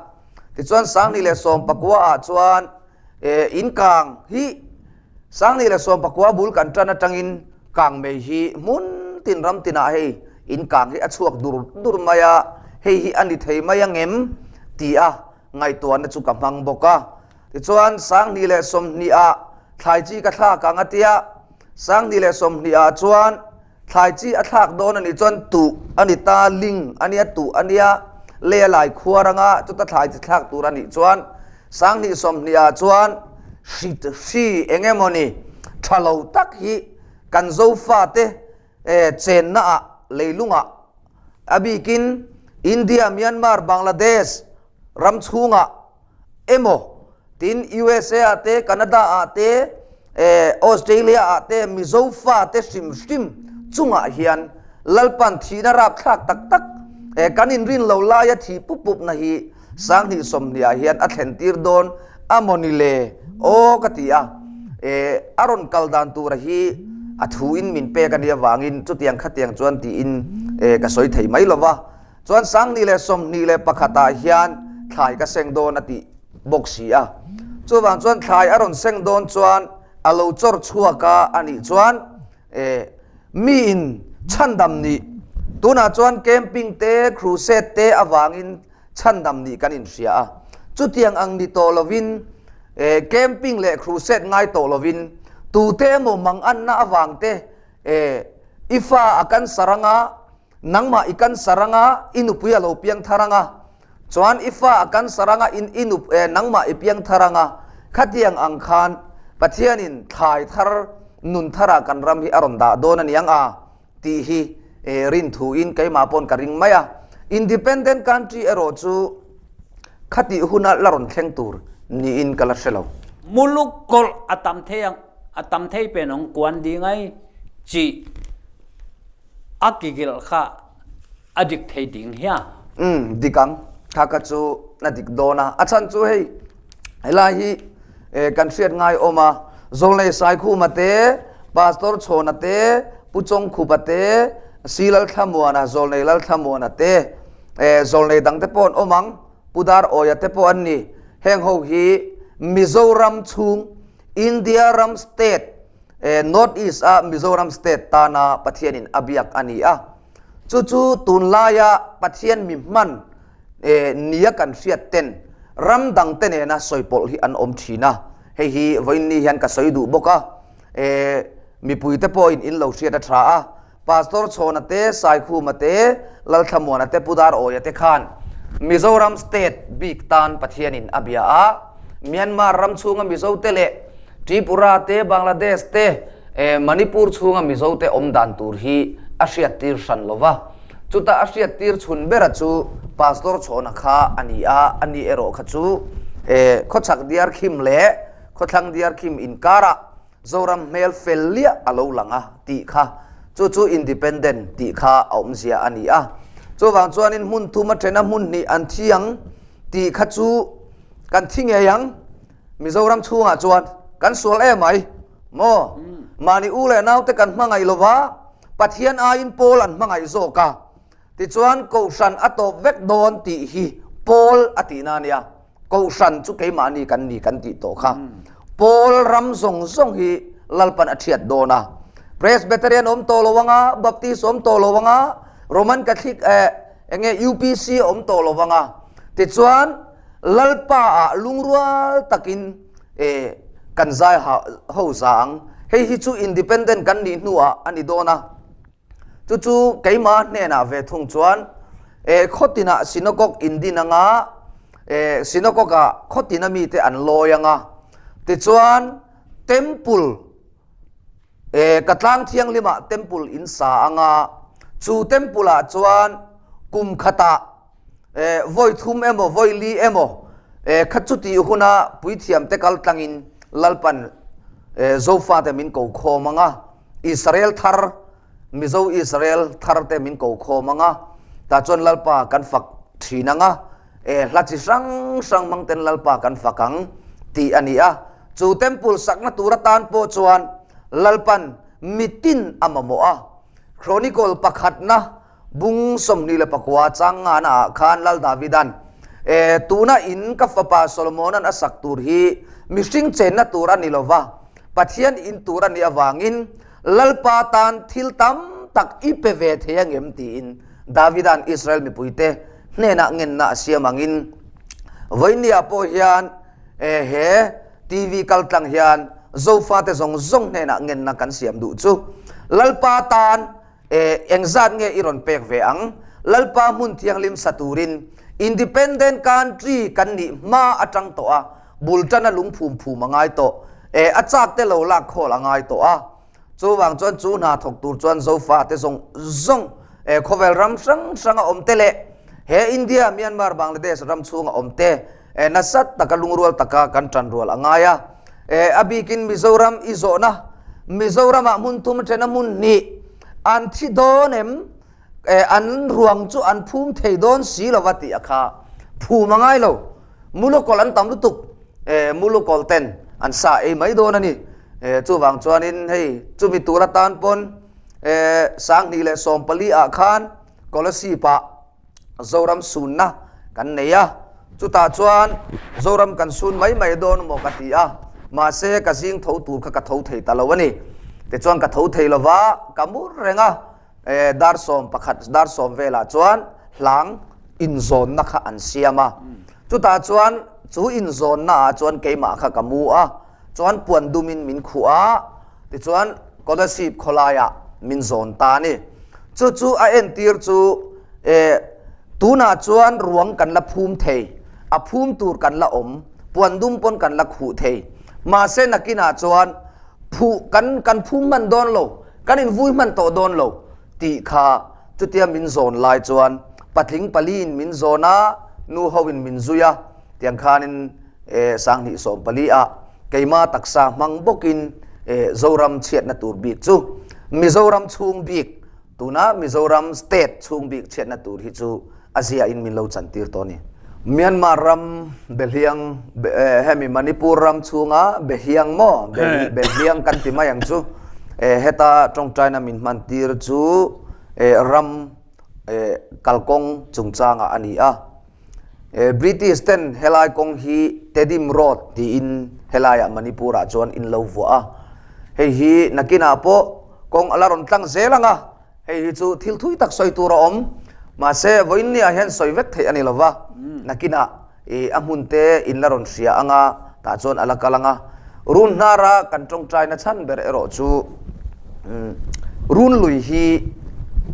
Tichuan 2019 ah chuan inkang hi 2019 bul kan tan atangin kangmei hi hmun tin ram tinah hei in kang hi a chhuak dur dur mai a, hei hi a ni thei mai angem ti a ngaihtuahna chu ka hmang bawk a. Tichuan 2020 ah thlai chi ka thlak ang a tia, 2020 ah chuan Thlai chi a thlak dawn a nih chuan tuh a ni ta, ling a nia, tuh a nia, lei a lai khuar anga chuta thlai chi thlak tur a nih chuan 2020 ah chuan hri hri eng emawni tha lo tak hi kan Zofate chenna ah leilungah a bikin India, Myanmar, Bangladesh ram chhungah emaw Tin, USA ah te, Canada ah te, Australia ah te Mizo fate hrim hrim chungah hian Lalpan thihna rapthlak tak tak kan inrin lo laia thih pup pupna hi 2020 ah hian a thlen tir dawn a maw ni le aw ka ti a. A rawn kal dan tura hi a thu in min pek a nih avangin chutiang khatiang chuan tiin ka sawi thei mai lo va. Chuan 2021 ah hian thlai ka seng dawn a tih bawk si a. Chuvang chuan thlai a rawn seng dawn chuan a lo chawr chhuak a a nih chuan eh miin chhandam nih tunah chuan camping te crusade te avangin chhandam nih kan inhria a. Chutiang ang ni tawh lovin eh camping leh crusade ngai tawh lovin tute emaw manganna avang te eh i fa a cancer anga Nangmah i cancer anga i nupui a lo piang thar anga, chuan i fa a cancer anga in i nup eh nangmah i piang thar anga, khatiang ang khan Pathianin thlai thar nun tharah kan ram hi a rawn dah dawn a niang a tih hi eh rin thuin keimah pawn ka ring mai a. Independent country erawh chu khatih huna la rawn thleng tur niin ka la hre lo. Muluk kawlh a tam thei ang a tam thei pen ang kuan ding ai chi. A kikilh kha a dik thei ding hian. Umm dik ang, kha kha chu a dik dawn a, a chhan chu hei helai hi kan hriat ngai awm a, Zawlnei Saikhuma te, Pastor Chhawna te, Pu Chawngkhupa te, Si Lalthlamuana, Zawlnei Lalthlamuana te, Zawlnei dang te pawh an awm ang, Pu Dar Awia te pawh an ni, heng ho hi Mizoram chhung India ram state North East a Mizoram state tana Pathianin a biak a ni a. Chu chu tunlaia Pathian mi hman nia kan hriat ten ram dangte nena sawi pawlh hi an awm thin a. Hei hi vawiinni hian ka sawi duh bawk a. Mipuite pawhin in lo hriat a tha a. Pastor Chhawna te, Saikhuma te, Lalthlamuana te, Pu Darawia te khan Mizoram state bik tan Pathianin a bia a, Myanmar ram chhunga Mizo te leh Tripura te, Bangladesh te, Manipur chhunga Mizo te awm dan tur hi a hriattir hran lo va. Chuta a hriattir chhun bera chu Pastor Chhawna kha a ni a, ani erawh kha chu khawchhak diarkhim leh khawthlang diarkhim inkarah Zoram hmel fel liah a lo lang a tih kha chu chu independent tih kha a awmzia a ni a. Chuvang chuanin hmun thum a then a hmun hnih an thi ang tih kha chu kan thi ngei ang. Mizoram chhungah chuan kan sual em mai maw? Mahni u leh naute kan hmangaih lova Pathian aiin Paul an hmangaih zawk a. Tichuan Kohhran a tawp vek dawn tih hi Paul a tihna a nia. Kohhran chu keimahni kan ni kan tih tawh kha. Paul ram zawng zawng hi Lalpan a thiat dawn a. Presbyterian awm tawh lo anga, Baptist awm tawh lo anga, Roman Catholic eh enge UPC awm tawh lo anga. Tichuan Lalpa ah lungrual takin eh kan zai ho za ang. Hei hi chu independent kan nih hnuah a ni dawn a. Chu chu keimah hnenah ve thung chuan eh khawtinah synagogue in din anga eh synagogue ah khawtina mite an lawi anga tichuan temple eh ka tlang thianghlimah temple in sa anga chu temple ah chuan kum khatah eh vawi thum emaw vawi li emaw eh kha chutih huna puithiam te kal tlangin Lalpan eh Zofate min ko khawm anga Israel thar Mizo Israel thar te min ko khawm anga tah chuan Lalpa kan fak thin anga eh hla chi hrang hrang hmang ten Lalpa kan fak ang tih a ni a chu temple sakna tur atan pawh chuan Lalpan mitin a mamawh a Chronicle pakhatna Bung 29 chang ngana ah khan Lal Davidan, E, tuna in ka fapa Solomonan a sak tur hi mihring chenna tur a ni lo va, Pathian in tur a nih avangin Lalpa tan thil tam tak i pe ve thei angem? tiin Davidan Israel mipuite hnenah ngenna a siam angin vawinia pawh hian e, he TV kaltlang hian Zofate zawng zawng hnenah ngenna kan siam duh chu Lalpa tan E, engzat nge i rawn pek ve ang? Lalpa hmun thianghlim sa turin Independent country kan nih hma atang tawh a, bul tana lung phum phum a ngai tawh. E, a chak te lo lak khawl a ngai tawh a. Chuvang chuan chu hna thawk tur chuan Zofa te zawng zawng, e, khawvel ram hrang hranga awm te leh he India, Myanmar, Bangladesh ram chhunga awm te, e, nasat taka lungrual taka kan tan rual a ngai a. E, a bikin Mizoram i zawhna, Mizoramah hmun thum a then a hmun hnih an thi dawn em? E, an ruang chu an phum thei dawn si lova tih a kha phum a ngai lo. Mulukawlh an tam lutuk. E, mulukawlh ten an sa ei mai dawn a ni. E, chuvang chuanin hei chumi tur atan pawn e, 2014 ah khan Kolasib ah Zoram sunna kan nei a. Chutah chuan Zoram kan sun mai mai dawn maw ka ti a, mahse ka zing tho tur kha ka tho thei ta lo a ni. Tichuan ka tho thei lova, ka mur reng a, dar 11, dar 10 velah chuan hlang inzawnna kha an siam a. Chutah chuan chu inzawnna ah chuan keimah kha ka mu a, chuan puan dumin min khuh a, tichuan Kolasib khawlaiah min zawn ta a ni. Chu chu a entir chu eh tunah chuan ruang kan la phum thei, a phum tur kan la awm, puan dum pawn kan la khuh thei. Mahse nakinah chuan phuh kan kan phum hman dawn lo, kan invui hman tawh dawn lo tih kha chutia min zawn lai chuan patling paliin min zawn a, nu hoin min zui a, tiang khanin eh 2014 ah keima taksa hmang bawkin eh Zoram chhiatna tur bik chu Mizoram chhung bik tuna Mizoram state chhung bik chhiatna tur hi chu a zia in min lo chantir tawh a ni. Myanmar ram Behliang hemi Manipur ram chhunga Behiang maw Behliang kan ti mai ang chu eh heta tawngtaina min hman tir chu eh ram eh kalkawng chungchangah a ni a. British ten helai kawng hi Tedim Road tiin helaiah Manipur ah chuan in lo vuah a. Hei hi nakinah pawh kawng a la rawn tlang zel ang a, hei hi chu thil thui tak sawi tur a awm. Mahse vawiin ni ah hian sawi vek theih a ni lo va, nakinah a hmun te in la rawn hria ang a, tah chuan a la kal ang a. Run hnara kan tawngtaina chhan ber erawh chu run lui hi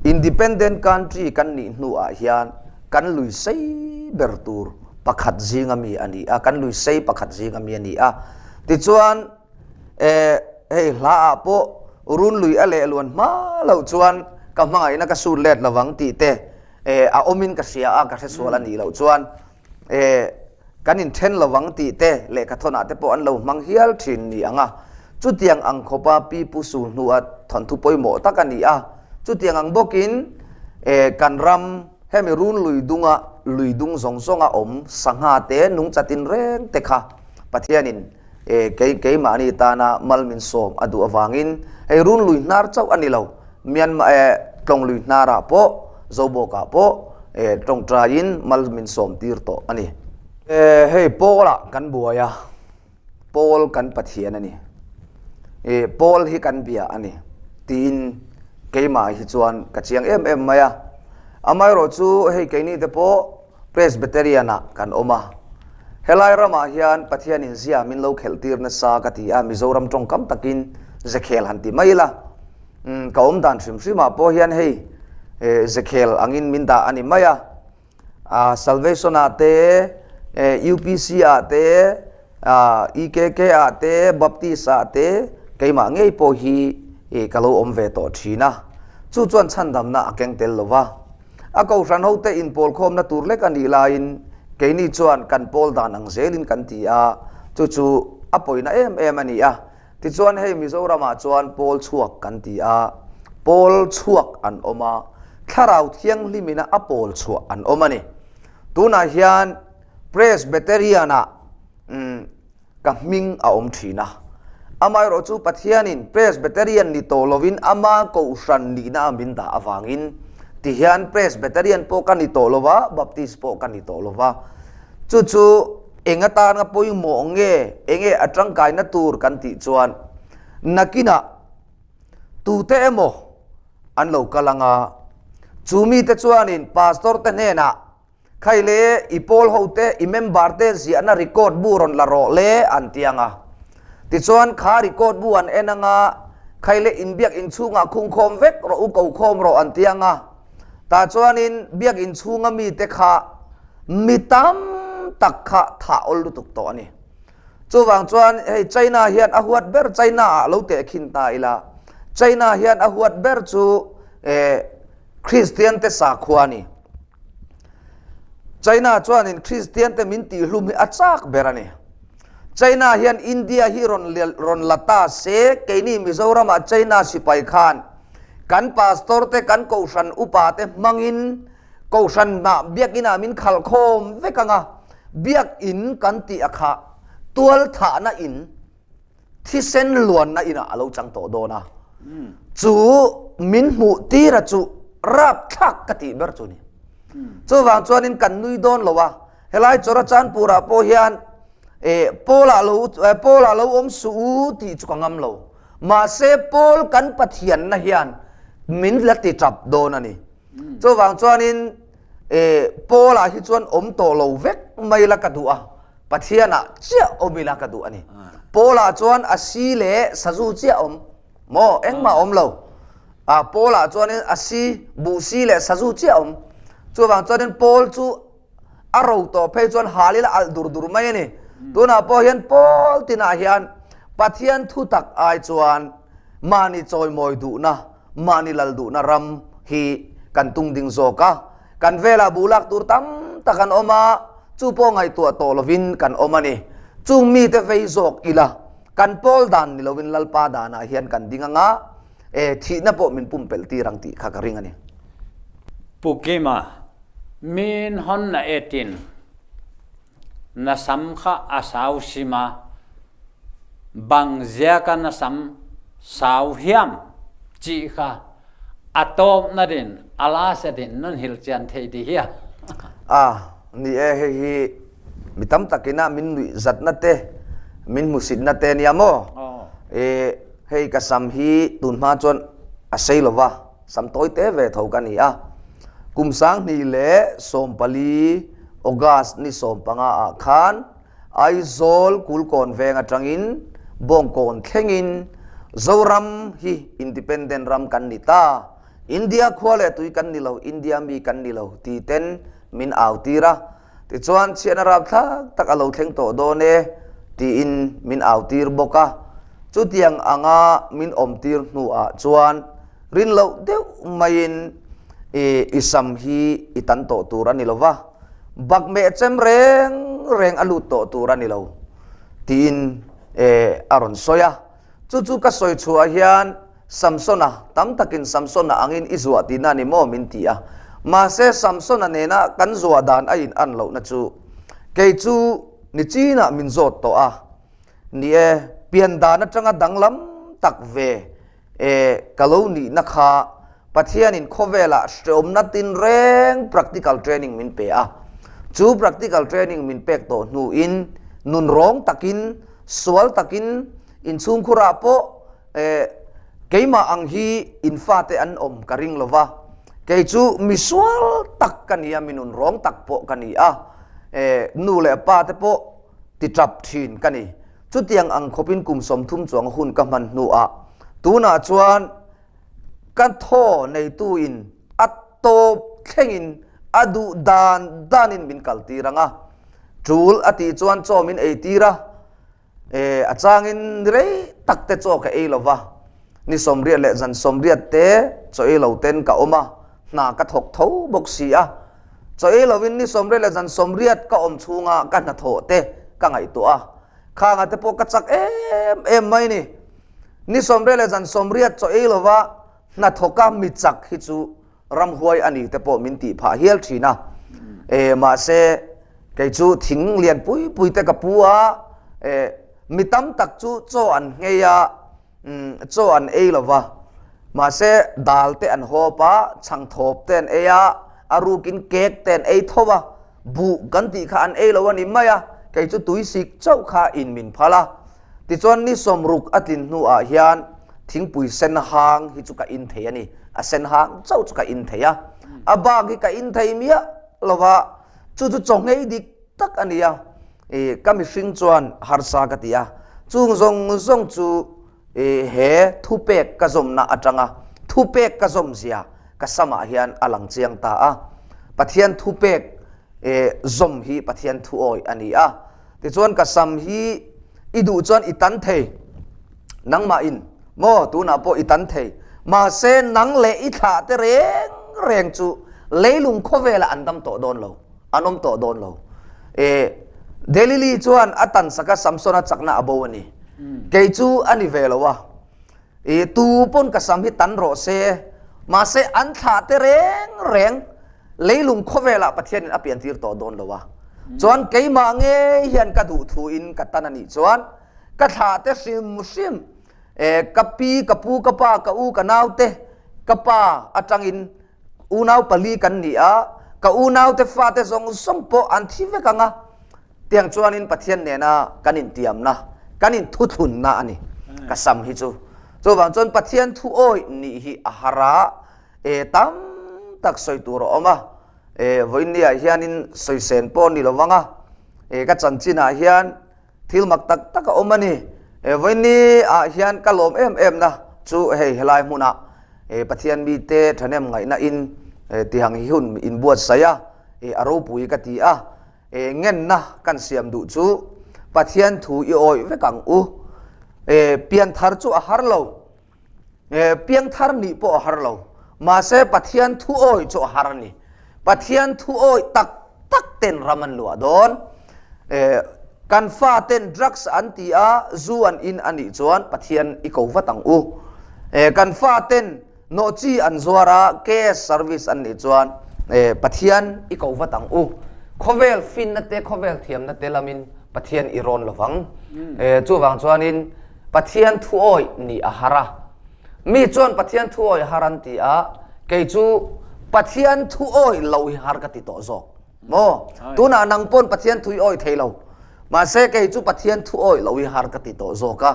independent country kan nih hnuah hian kan lui sei ber tur pakhat zinga mi a ni a, kan lui sei pakhat zinga mi a ni a. Tichuan eh hei hla ah pawh run lui a leh luan hma loh chuan ka hmangaihna ka sut let lovang tih te eh a awmin ka hria a, ka hresual a nih loh chuan eh kan inthen lovang tih te lehkhathawnah te pawh an lo hmang hial thin ni ang a. Chutiang ang khawpa Pi Pu Su hnua thawnthu pawimawh tak a ni a. Chutiang ang bawkin eh kan ram hemi run lui dunga lui dung zawng zawnga awm sangha te nungcha tinreng te kha Pathianin eh kei keimahni tana mal min sawm a duh avangin hei run lui hnar chauh a ni lo. Myanmar eh tlawng lui hnarah pawh Zobawkah pawh eh tawngtaiin mal min sawm tir tawh a ni. Eh hei Paul-ah kan buai a, Paul kan Pathian a ni, eh Paul hi kan bia a ni tiin keimah hi chuan ka chiang em em mai a. Amaherawh chu hei keini te pawh Presbyterian-ah kan awm a, helai ramah hian Pathianin zia min lo khelh tir nasa ka ti a, Mizoram tawngkam takin zekhel han ti mai ila. Umm ka awm dan hrim hrim ah pawh hian hei eh Zekhel angin min dah a ni mai a, ah Salvation ah te eh UPC ah te ah EKK ah te Baptist ah te keimah ngei pawh hi eh ka lo awm ve tawh thin a, chu chuan chhandamna a keng tel lo va. A kohhran ho te inpawl khawmna tur lek a nih laiin keini chuan kan pawl dan ang zelin kan ti a, chu chu a pawina em em a ni a. Tichuan hei Mizoramah chuan pawl chhuak kan ti a, pawl chhuak an awm a, Thlarau Thianghlimina a pawl chhuah an awm a ni. Tunah hian Presbyterian-ah ka hming a awm thin a, amaherawh chu Pathianin Presbyterian ni tawh lovin ama kohhran nihna a min dah avangin tihian Presbyterian pawh ka ni tawh lova, Baptist pawh ka ni tawh lova. Chu chu Eng atana pawimawh nge, enge a tangkaina tur kan tih chuan nakinah tute emaw an lo kal ang a, chu mite chuanin pastor te hnenah Khai le, i pawl hote, i member te ziahna record bu rawn la rawh le an ti ang a. Tichuan kha record bu an en ang a, Khai le, inbiak inchhungah khungkhawm vek rawh u, kokhawm rawh an ti ang a. Tah chuanin biak inchhunga mite kha Mi tam tak kha thah awl lutuk tawh a ni. Chuvang chuan hei China hian a huat ber China ah lo tehkhin ta ila, China hian a huat ber chu eh Kristian te sakhua a ni. China chuanin Kristian te min tihhlum hi a chak ber a ni. China hian India hi rawn rawn la ta se keini Mizoram ah China sipai khan kan pastor te kan kohhran upa te hmangin Kohhran hnah biakinah min khalh khawm vek ang a, biakin kan tih a kha tualthahna in thisen luanna inah a lo chang tawh dawn a, chu min hmuh tira chu rapthlak ka tih ber chu ni. Chuvang chuanin kan nui dawn lo a, Helai Churachandpur-ah pawh hian eh Paul-ah lo Paul-ah lo awm suh u tih chu ka ngam lo. Mahse Paul kan Pathianna hian min la ti tap dawn a ni. Chuvang chuanin eh Paul-ah hi chuan awm tawh lo vek mai la ka duh a, Pathianah chiah awm ila ka duh a ni. Paul-ah chuan a si leh sazu chiah awm maw engmah awm lo. Ah Paul-ah chuanin a si, buh si leh sazu chiah awm. Chuvang chuanin Paul chu a ro tawh phei chuan hal ila alh dur dur mai a ni. Tunah pawh hian pawl tinah hian Pathian thu tak ai chuan mahni chawimawi duhna, mahni lal duhna ram hi kan tung ding zawk a. Kan velah buh lak tur tam tak an awm a, chu pawh ngaihtuah tawh lovin kan awm a ni. Chung mite vei zawk ila kan pawl dan ni lovin Lalpa danah hian kan ding anga, e thihna pawh min pumpelh tir ang tih kha ka ring a ni. Pu Kima, Min hawn na etin na sam kha a sau sim a, bang ziaka na sam sau hiam cih kha a tawp na din a la set in nan hil chian thei ti hia. A, ni e, hei hi mi tam takin a min nuih zatna te, min hmusitna te nia maw? E, hei ka sam hi tun hma chuan a sei lo va. Sam tawi te ve tho ka ni a. Kum 2014 August ni 15 ah khan Aizawl Kulkawn veng atangin Bawngkawn thlengin Zoram hi Independent ram kan ni ta, India khua leh tui kan ni lo, India mi kan ni lo ti ten min au tir a. Tichuan chhiatna rapthlak tak a lo thleng tawh dawn e tiin min au tir bawk a. Chutiang anga min awm tir hnuah chuan rin loh deuh maiin i sam hi i tan tawh tur a ni lo va, bakmeh chem reng reng a lut tawh tur a ni lo tiin a rawn sawi a. Chu chu ka sawi chhuah hian Samsona, tam takin Samsona angin i zuah tihna a ni maw min ti a. Mahse Samsona nena kan zuah dan a in an lohna chu kei chu ni chinah min zawt tawh a. Ni e, pian dan atanga danglam tak ve e ka lo nihna kha Pathianin khawvelah hreawmna tinreng practical training min pe a. Chu practical training min pek tawh hnuin nunrawng takin, sual takin inchhungkhurah pawh eh keimah ang hi in fate an awm ka ring lo va. Kei chu mi sual tak ka ni a, mi nunrawng tak pawh ka ni a. Eh nu leh pa te pawh ti tap thin ka ni. Chutiang ang khawpin kum 30 chuang hun ka hman hnuah tunah chuan Ka thaw neituin a tawp thlengin a duh dan danin min kaltir ang a, tul a tih chuan chaw min eitir a, e, a changin ni rei tak te chaw ka ei lo va, ni 80 leh zan 80 te chaw ei lo ten ka awm a, hna ka thawk tho bawk si a, chaw ei lovin ni 80 leh zan 80 ka awm chhunga ka hnathawh te ka ngaihtuah a, khanga te pawh ka chak em em mai ni. Ni 80 leh zan 80 chaw ei lova hnathawka mi chak hi chu ramhuai a ni te pawh min tih phah hial thin a. E, mahse kei chu thing lian pui pui te ka pu a, e, mi tam tak chu chaw an nghei a, chaw an ei lova, mahse dal te an hawp a, chhangthawp te an ei a, a rukin cake te an ei tho a, buh kan tih kha an ei lo a ni mai a, kei chu tuisik chauh kha in min phal a. Tichuan ni 60 a tlin hnuah hian thingpui sen hang hi chu ka in thei a ni. A sen hang chauh chu ka in thei a. A bak hi ka in thei miah lo va, chu chu chawnghei dik tak a ni a. I ka mihring chuan harsa ka ti a. Chung zawng zawng chu i he thupek ka zawmna atanga thupek ka zawm zia ka samah hian a lang chiang ta a. Pathian thupek zawm hi Pathian thuawi a ni a. Tichuan ka sam hi i duh chuan i tan thei, nangmah in maw tunah pawh i tan thei, mahse nang leh i thlah te reng reng chu leilung khawvelah an dam tawh dawn lo, an awm tawh dawn lo. E, Delili chuan a tan sak a Samsona chakna a bo a ni. Kei chu a ni ve lo a. E, tu pawn ka sam hi tan rawh se, mahse an thlah te reng reng leilung khawvelah Pathianin a piantir tawh dawn lo a. Chuan keimah ngei hian ka duh thu in ka tan a nih chuan ka thlah te hrim hrim, e, ka pi, ka pu, ka pa, ka u, ka nau te, ka pa atangin unau pali kan ni a, ka unaute fate zawng zawng pawh an thi vek ang a. Tiang chuanin Pathian nena kan intiamna, kan inthuthlunna a ni ka sam hi chu. Chuvang chuan Pathian thu awih nih hi a har a, e tam tak sawi tur a awm a. E vawiinniah hianin sawisen pawh ni lo vang a, e ka chanchinah hian thil mak tak tak a awm a ni. E vawiinni ah hian ka lawm em em na chu hei helai hmunah e Pathian mite thahnem ngaihna in e tihang hi hun inbuatsaih a, e a ropui ka ti a. E ngenna kan siam duh chu Pathian thu i awih vek ang u. E pianthar chu a har lo. E piangthar nih pawh a har lo. Mahse Pathian thu awih chu a har a ni. Pathian thu awih tak tak ten ram an luah dawn. E kan fa ten drugs an ti a, zu an in a nih chuan Pathian i ko vat ang u. E kan fa ten Nawhchi an zuar a, KS service an nih chuan Pathian i ko vat ang u. Khawvel finna te, khawvel thiamna te lamin Pathian i rawn lo vang. Chuvang chuanin Pathian thuawih nih a har a. Mi chuan Pathian thuawih har an ti a, kei chu Pathian thuawih lo hi har ka ti tawh zawk. Maw? Tunah nang pawn Pathian thu i awih thei lo. Mahse kei chu Pathian thu awih lo hi har ka ti tawh zawk a.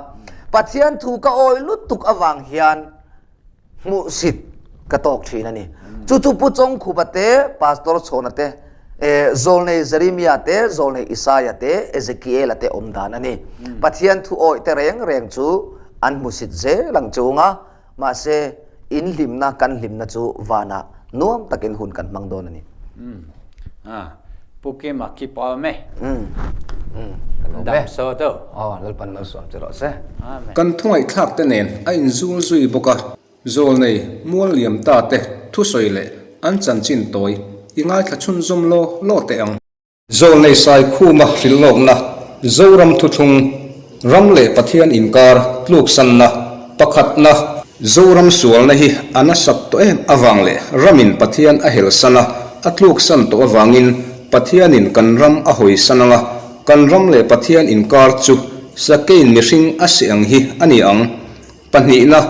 Pathian thu ka awih lutuk avang hian hmuhsit ka tawk thin a ni. Chu chu Pu Chawngkhupa te, Pastor Chhawna te, Zawlnei Jeremia te, Zawlnei Isaia te, Ezekiela te awm dan a ni. Pathian thu awih te reng reng chu an hmusit zel ang chung a, mahse in hlimna kan hlimna chu vanah nuam takin hun kan hmang dawn a ni. Pu Kima ki pawl me. Dam so tu. Aw Lalpan malsawm che rawh se. Amen. Kan thawngaihthlak te nen a inzul zui bawk a, Zawlnei mual liam ta te thusawi leh an chanchin tawi i ngaithla chhunzawm law law teh ang. Zawlnei Saikhuma hrilhlawkna, Zoram thuthlung, ram leh Pathian inkar tluksanna, pakhatna, Zoram sualna hi a nasat tawh em avang leh ramin Pathian a helsan a, a tluksan tawh avangin Pathianin kan ram a hawisan anga kan ram leh Pathian inkar chu Sakein mihring a seh ang hi a ni ang. Pahnihna,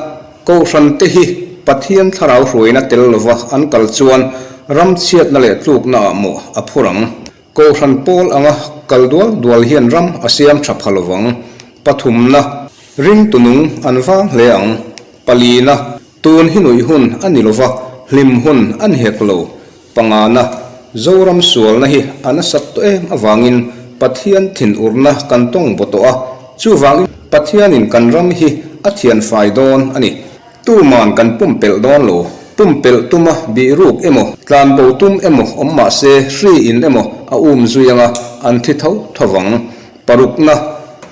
Kohhran te hi Pathian thlarau hruaina tel lova an kal chuan ram chhiatna leh tlukna ah mawh a phur ang. Kohhran pawl anga kal dual dual hian ram a siam tha pha lovang. Pathumna, Ringtu nung an vang hle ang. Palina, Tun hi nuih hun a ni lova, hlim hun a ni hek lo. Pangana, Zoram sualna hi a nasat tawh em avangin Pathian thinurna kan tawng baw tawh a, chuvangin Pathianin kan ram hi a thianfai dawn a ni. Tuman kan pumpelh dawn lo. Pumpelh tuma bih ruk emaw, tlanbo tum emaw awm mah se hri in emaw a um zui anga an thi tho tho vang. Parukna,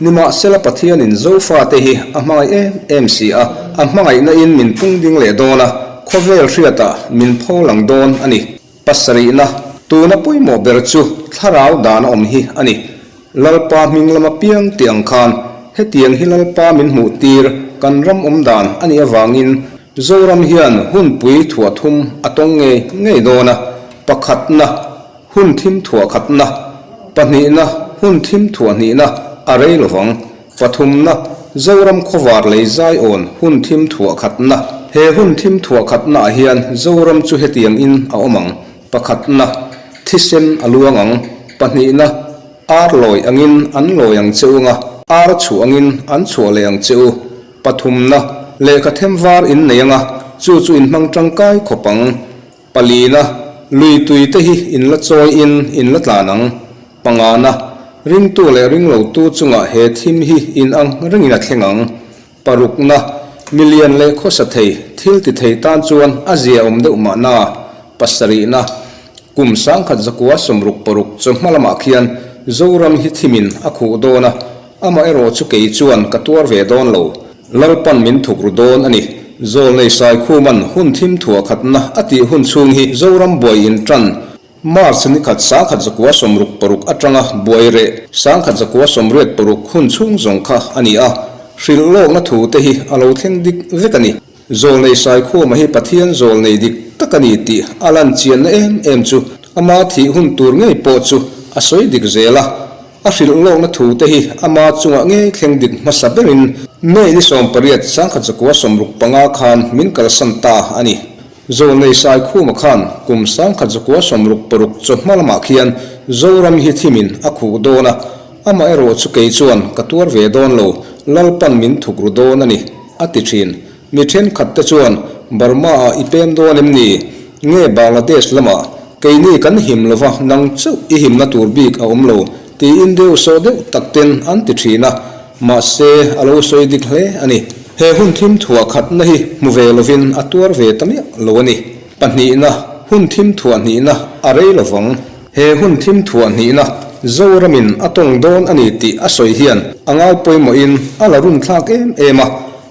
Nimahsela Pathianin Zofate hi a hmangaih em em si a, a hmangaihna in min pung ding leh dawn a, khawvel hriatah min pho lang dawn a ni. Pasarihna, Tuna pawimawh ber chu thlarau dan a awm hi a ni. Lalpa hming lama piang tih ang khan hetiang hi Lalpa min hmuh tir kan ram awm dan a nih avangin Zoram hian hunpui thuah thum a tawng ngei ngei dawn a, pakhatna, Hun thim thuah khatna, pahnihna, hun thim thuah hnihna a rei lovang. Pathumna, Zoram khawvar lei zaiawn hun thim thuah khatna. He hun thim thuah khatna ah hian Zoram chu hetiang in a awm ang, pakhatna, thisen a luang ang, pahnihna, ar lawi angin an lawi ang che u nga, ar chhuah angin an chhuah leh ang che u, pathumna, lehkha them var in nei anga, chu chu in hmang tangkai khawp ang. Palina, lui tui te hi in la chawi in in la tlan ang. Pangana, ringtu leh ringlotu chungah he thim hi in ang rengin a thleng ang. Parukna, milian leh khawsa thei, thil ti thei tan chuan a zia awm deuh mahna. Pasarihna, kum 1146 chawhma lamah khian Zoram hi thimin a khuh dawn a, Amaherawh chu kei chuan ka tuar ve dawn lo. Lalpan min thuk ru dawn a ni. Zawlnei Saikhuman hun thim thuah khatna a tih hun chhung hi Zoram buai in tan March ni khat 1966 atanga buai reh 1986 hun chhung zawng kha a ni a. Hrilh lawkna thu te hi a lo thleng dik vek a ni. Zawlnei Saikhuma hi Pathian zawlnei dik tak a ni tih a lan chianna em em chu ama thih hun tur ngei pawh chu a sawi dik zel a. A hrilh lawkna thu te hi ama chungah ngei thleng dik hmasa berin May ni 18, 1965 khan min kalsan ta a ni. Zawlnei Saikhuma khan kum 1966 chawhma lamah khian Zoram hi thimin a khuh dawn a, amaherawh chu kei chuan ka tuar ve dawn lo, Lalpan min thuk ru dawn a ni, a ti thin. Mi thenkhat te chuan Burma-ah i pem dawn em ni? Nge Bangladesh lamah keini kan him lova nang chauh i himna tur bik a awm lo, tiin deuh sawh deuh tak ten an ti thin a, mahse a lo sawi dik hle a ni. He hun thim thuah khatna hi hmu ve lovin a tuar ve ta miah lo a ni. Pahnihna, hun thim thuah hnihna a rei lovang. He hun thim thuah hnihna Zoramin a tawng dawn a ni tih a sawi hian a ngai pawimawhin a la runthlak em em a,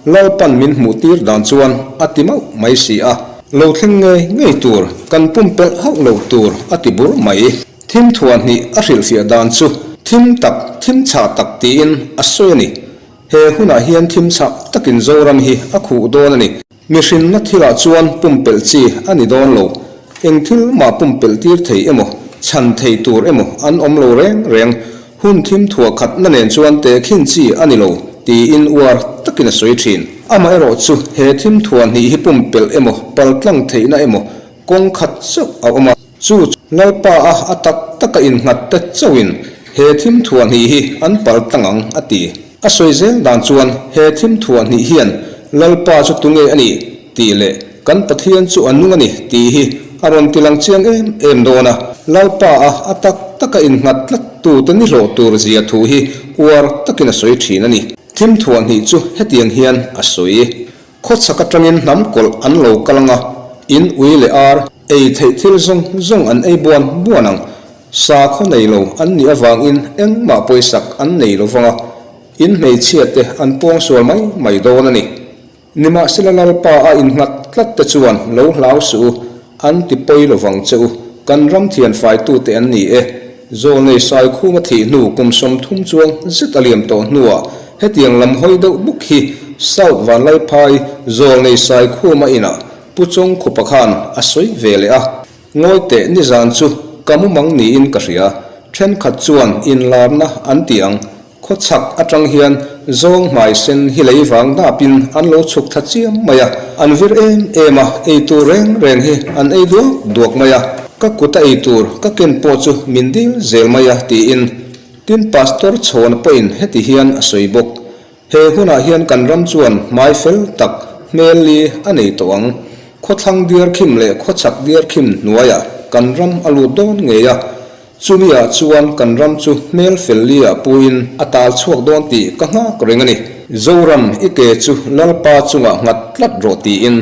Lalpan min hmuh tir dan chuan a ti mauh mai si a. Lo thleng ngei ngei tur, kan pumpelh hauh loh tur a ti bur mai. Thim thuah hnih a hrilhfiah dan chu thim tak, thim chhah tak tiin a sawi a ni. He hunah hian thim chhah takin Zoram hi a khuh dawn a ni. Mihrinna thilah chuan pumpelh chi a ni dawn lo. Eng thil mah pumpelh tir thei emaw, chhan thei tur emaw an awm lo reng reng. Hun thim thuah khatna nen chuan tehkhin chi a ni lo, tiin uar takin a sawi thin. Amaherawh chu he thim thuah hnih hi pumpelh emaw, paltlang theihna emaw kawng khat chauh a awm a. Chu Lalpa a a tak taka innghat te chauhin he thim thuah hnih hi an pal tlang ang, a ti. A sawi zel dan chuan he thim thuah hnih hian Lalpa chu tunge a nih tih leh kan Pathian chu a nung a ni tih hi a rawn ti lang chiang em em dawn a. Lalpa a a tak taka innghat tlat tute ni hlawh tur zia thu hi uar takin a sawi thin a ni. Thim thuah hnih chu hetiang hian a sawi. Khawchhak atangin hnam kawlh an lo kal ang a, in ui leh ar, ei theih thil zawng zawng an ei buan buan ang. Sakhaw nei lo an nih avangin engmah pawisak an nei lo vang a, in hmeichhia te an pawngsual mai mai dawn a ni. Nimahsela Lalpa a innghat tlat te chuan lo hlau suh u, An ti pawi lo vang che u, kan ram thian faitute an ni e. Zawlnei Saikhuma thih hnu kum 30 chuang zet a liam tawh hnuah hetiang lam hawi deuh buk hi South Vanlaiphai Zawlnei Saikhuma inah Pu Chawngkhupa khan a sawi ve leh a. Ngawi teh nizan chu ka mumang niin ka hria, thenkhat chuan inlarna an ti ang. Khawchhak atang hian zawng hmai sen hi lei vang dapin an lo chhuk thla chiam mai a, an vir em em a, ei tur reng reng hi an ei duak duak mai a, ka kut a ei tur ka ken pawh chu min dil zel mai a tiin tin Pastor Chhawna pawhin heti hian a sawi bawk. He hunah hian kan ram chuan hmai fel tak hmel li a nei tawh ang. Khawthlang diarkhim leh khawchhak diarkhim hnuaiah kan ram a lut dawn ngei a, Chumi ah chuan kan ram chu hmel fel li ah puiin a tal chhuak dawn tih ka nghak reng a ni. Zoram, i ke chu Lalpa chungah nghat tlat rawh tiin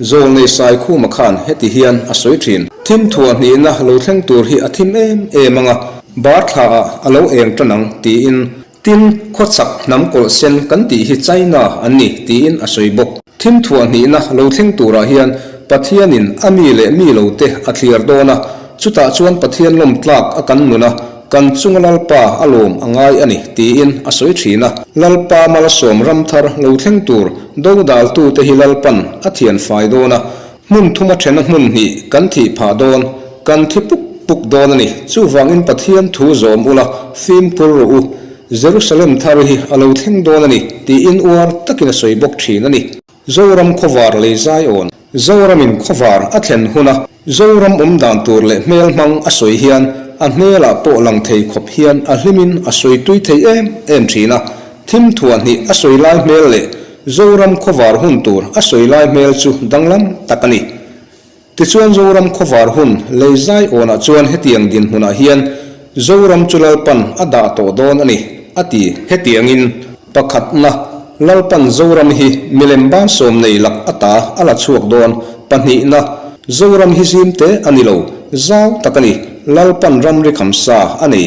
Zawlnei Saikhuma khan heti hian a sawi thin. Thim thuah hnihna lo thleng tur hi a thim em em ang a, bar thla ah a lo eng tan ang tiin Tin, khawchhak hnam kawlh sen kan tih hi China an ni tiin a sawi bawk. Thim thuah hnihna lo thleng turah hian Pathianin a mi leh mi lo te a thliar dawn a, chutah chuan Pathian lawm tlak a kan nun a, kan chunga Lalpa a lawm a ngai a ni tiin a sawi thin a. Lalpa malsawm ram thar lo thleng tur dodaltute hi Lalpan a thian fai dawn a, Hmun thuma thena hmun hnih kan thih phah dawn, kan thi puk puk dawn a ni. Chuvangin Pathian thu zawm ula, fimkhur rawh u. Jerusalem thar hi a lo thleng dawn a ni, tiin uar takin a sawi bawk thin a ni. Zoram khawvar lei zai awn. Zoramin khawvar a thlen huna Zoram awm dan tur leh hmel hmang a sawi hian a hmelah pawh lang thei khawp hian a hlimin a sawi tui thei em em thin a. Thim thuah hnih a sawi lai hmel leh Zoram khawvar hun tur a sawi lai hmel chu danglam tak a ni. Tichuan Zoram khawvar hun lei zai awnah chuan hetiang dinhmunah hian Zoram chu Lalpan a dah tawh dawn a ni, a ti. Hetiangin, pakhatna, Lalpan Zoram hi milem ban sawm nei lak ata a la chhuak dawn. Pahnihna, Zoram hi zim te a ni lo, zau tak a ni, Lalpan ramri khamsa a nei.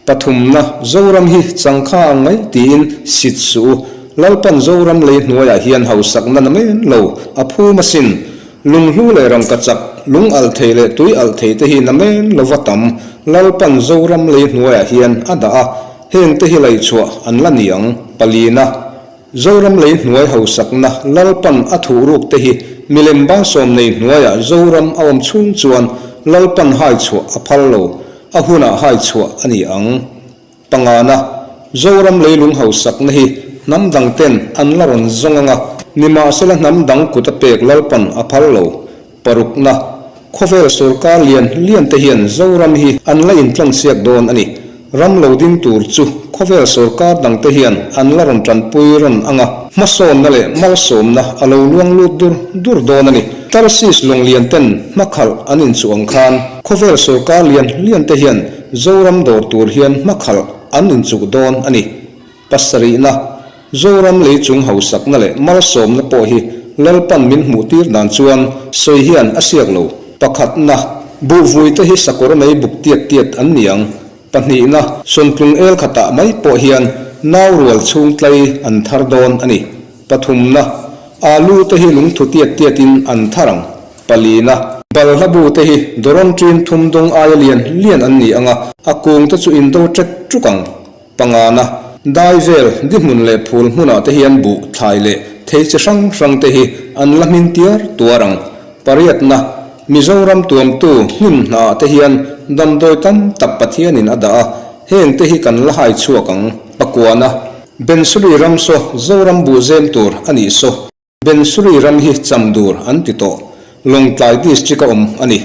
Pathumna, Zoram hi changkha ang mai tiin sit suh u. Lalpan Zoram lei hnuaiah hian hausakna na men lo, a phum asin. Lunghlu leh rangkachak, lung alh thei leh tui alh thei te hi na men lova tam. Lalpan Zoram lei hnuaiah hian a dah a, heng te hi laihchhuah an la ni ang. Palina, Zoram lei hnuai hausakna Lalpan a thuhruk te hi milem bansawm nei hnuaiah Zoram a awm chhung chuan Lalpan hai chhuah a phal lo, a hunah hai chhuah a ni ang. Pangana, Zoram leilung hausakna hi hnam dang ten an la rawn zawng ang a, nimahsela hnam dang kut a pek Lalpan a phal lo. Parukna, Khawvel sorkar lian lian te hian Zoram hi an la intlansiak dawn a ni. Ram lo ding tur chu khawvel sorkar dang te hian an la rawn tanpui rawn ang a, hmasawnna leh malsawmna a lo luang lut dur dur dawn a ni. Tarsis lawng lian ten hmakhalh an inchuh ang khan khawvel sorkar lian lian te hian Zoram dawr tur hian hmakhalh an inchuh dawn a ni. Pasarihna, Zoram lei chung hausakna leh malsawmna pawh hi Lalpan min hmuhtir dan chuan sawi hian a siak lo. Pakhatna, Buhvui te hi sakawr mei buk tiat tiat an ni ang. Pahnihna, Sawntlung el khatah mai pawh hian nau rual chhung tlai an thar dawn a ni. Pathumna, Alu te hi lungthu tiat tiatin an thar ang. Palina, Balhla bu te hi dawrawn ṭin thum dawng aia lian lian an ni ang a, a kung te chu indo ṭek ṭuk ang. Pangana, dai vel, di hmun leh phul hmunah te hian buh, thlai leh thei chi hrang hrang te hi an la hmin tiar tuar ang. Pariatna, Mizoram tuamtu hnim hnaah te hian damdawi tam tak Pathianin a dah a, heng te hi kan la hai chhuak ang. Pakuana, Bensuri ram saw Zoram buh zem tur a nih saw. Bensuri ram hi Chamdur an ti tawh. Lawngtlai District a awm a ni.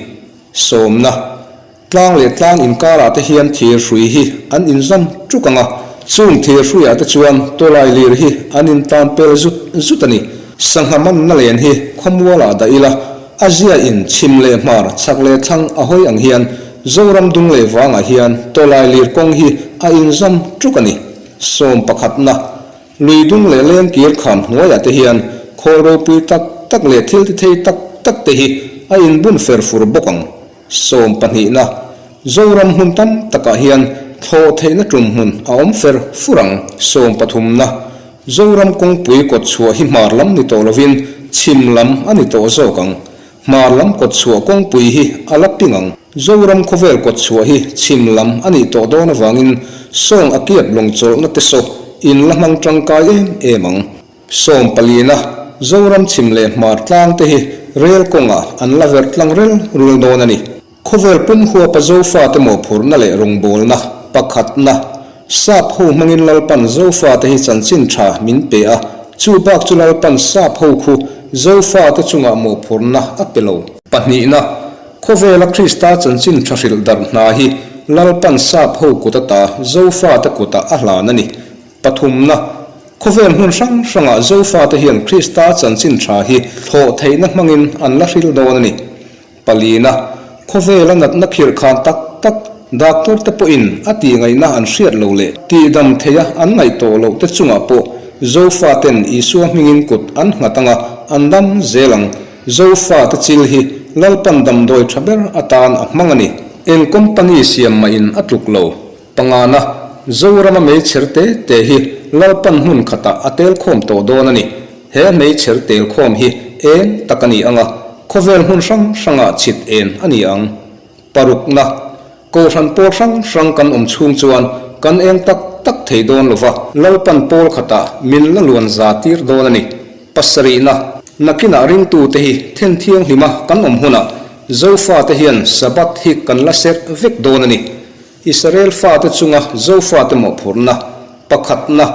Sawmna, Tlang leh tlang inkarah te hian thir hrui hi an inzam tuk ang a, chung thir hruiah te chuan tawlai lir hi an intan pel zut zut a ni. Sangha manna len hi khawmualah dah ila, a zia in chhim leh hmar, chhak leh thlang a hawi ang hian Zoram dung leh vangah hian tawlai lir kawng hi a inzam tuk a ni. Sawm pakhatna, Lui dung leh lengkir kham hnuaiah te hian khawl ropui tak tak leh thil ti thei tak tak te hi a inbun fer fur bawk ang. Sawm pahnihna, Zoram hmun tam takah hian thlawh theihna tum hmun a awm fer fur ang. Sawm pathumna, Zoram kawngpui kawt chhuah hi hmar lam ni tawh lovin chhim lam a ni tawh zawk ang. Hmar lam kawt chhuah kawngpui hi a la ping ang. Zoram khawvel kawt chhuah hi chhim lam a nih tawh dawn avangin sawng a kiap lawng chawlhna te saw in la hmang tangkai em em ang. Sawm palina, Zoram chhim leh hmar tlang te hi rel kawngah an la verh tlang rel rul dawn a ni. Khawvel pum huapa Zofate mawhphurhna leh rawngbawlna pakhatna, Sap ho hmangin Lalpan Zofate hi chanchin tha min pe a, chu bak chu Lalpan Sap ho khu Zofate chungah mawhphurhna a pe lo. Pahnihna, Khawvela Krista chanchin tha hrilh darh hna hi Lalpan Sap ho kut ata Zofate kutah a hlan a ni. Pathumna, Khawvel hmun hrang hrangah Zofate hian Krista chanchin tha hi thawh theihna hmangin an la hril dawn a ni. Palina, khawvela natna khirh khan tak tak doctor te pawhin a tih ngaihna an hriat lo leh tihdam theia an ngaih tawh loh te chungah pawh Zofa ten Isua hmingin kut an nghat anga an dam zel ang. Zofa te chil hi Lalpan damdawi tha ber atan a hmang a ni. Eng company siam mah in a tluk lo. Pangana, Zorama meichher te te hi Lalpan hmun khatah a tel khawm tawh dawn a ni. He hmeichher tel khawm hi eng tak a ni ang a, khawvel hmun hrang hrangah chhit en a ni ang. Parukna, Kohhran pawl hrang hrang kan awm chhung chuan kan eng tak tak thei dawn lo va, Lalpan pawl khatah min la luan za tir dawn a ni. Pasarihna, Nakinah ringtute hi then thianghlima kan awm hunah Zofate hian Sabbath hi kan la serh vek dawn a ni. Israel fate chunga Zofate mawhphurhna pakhatna,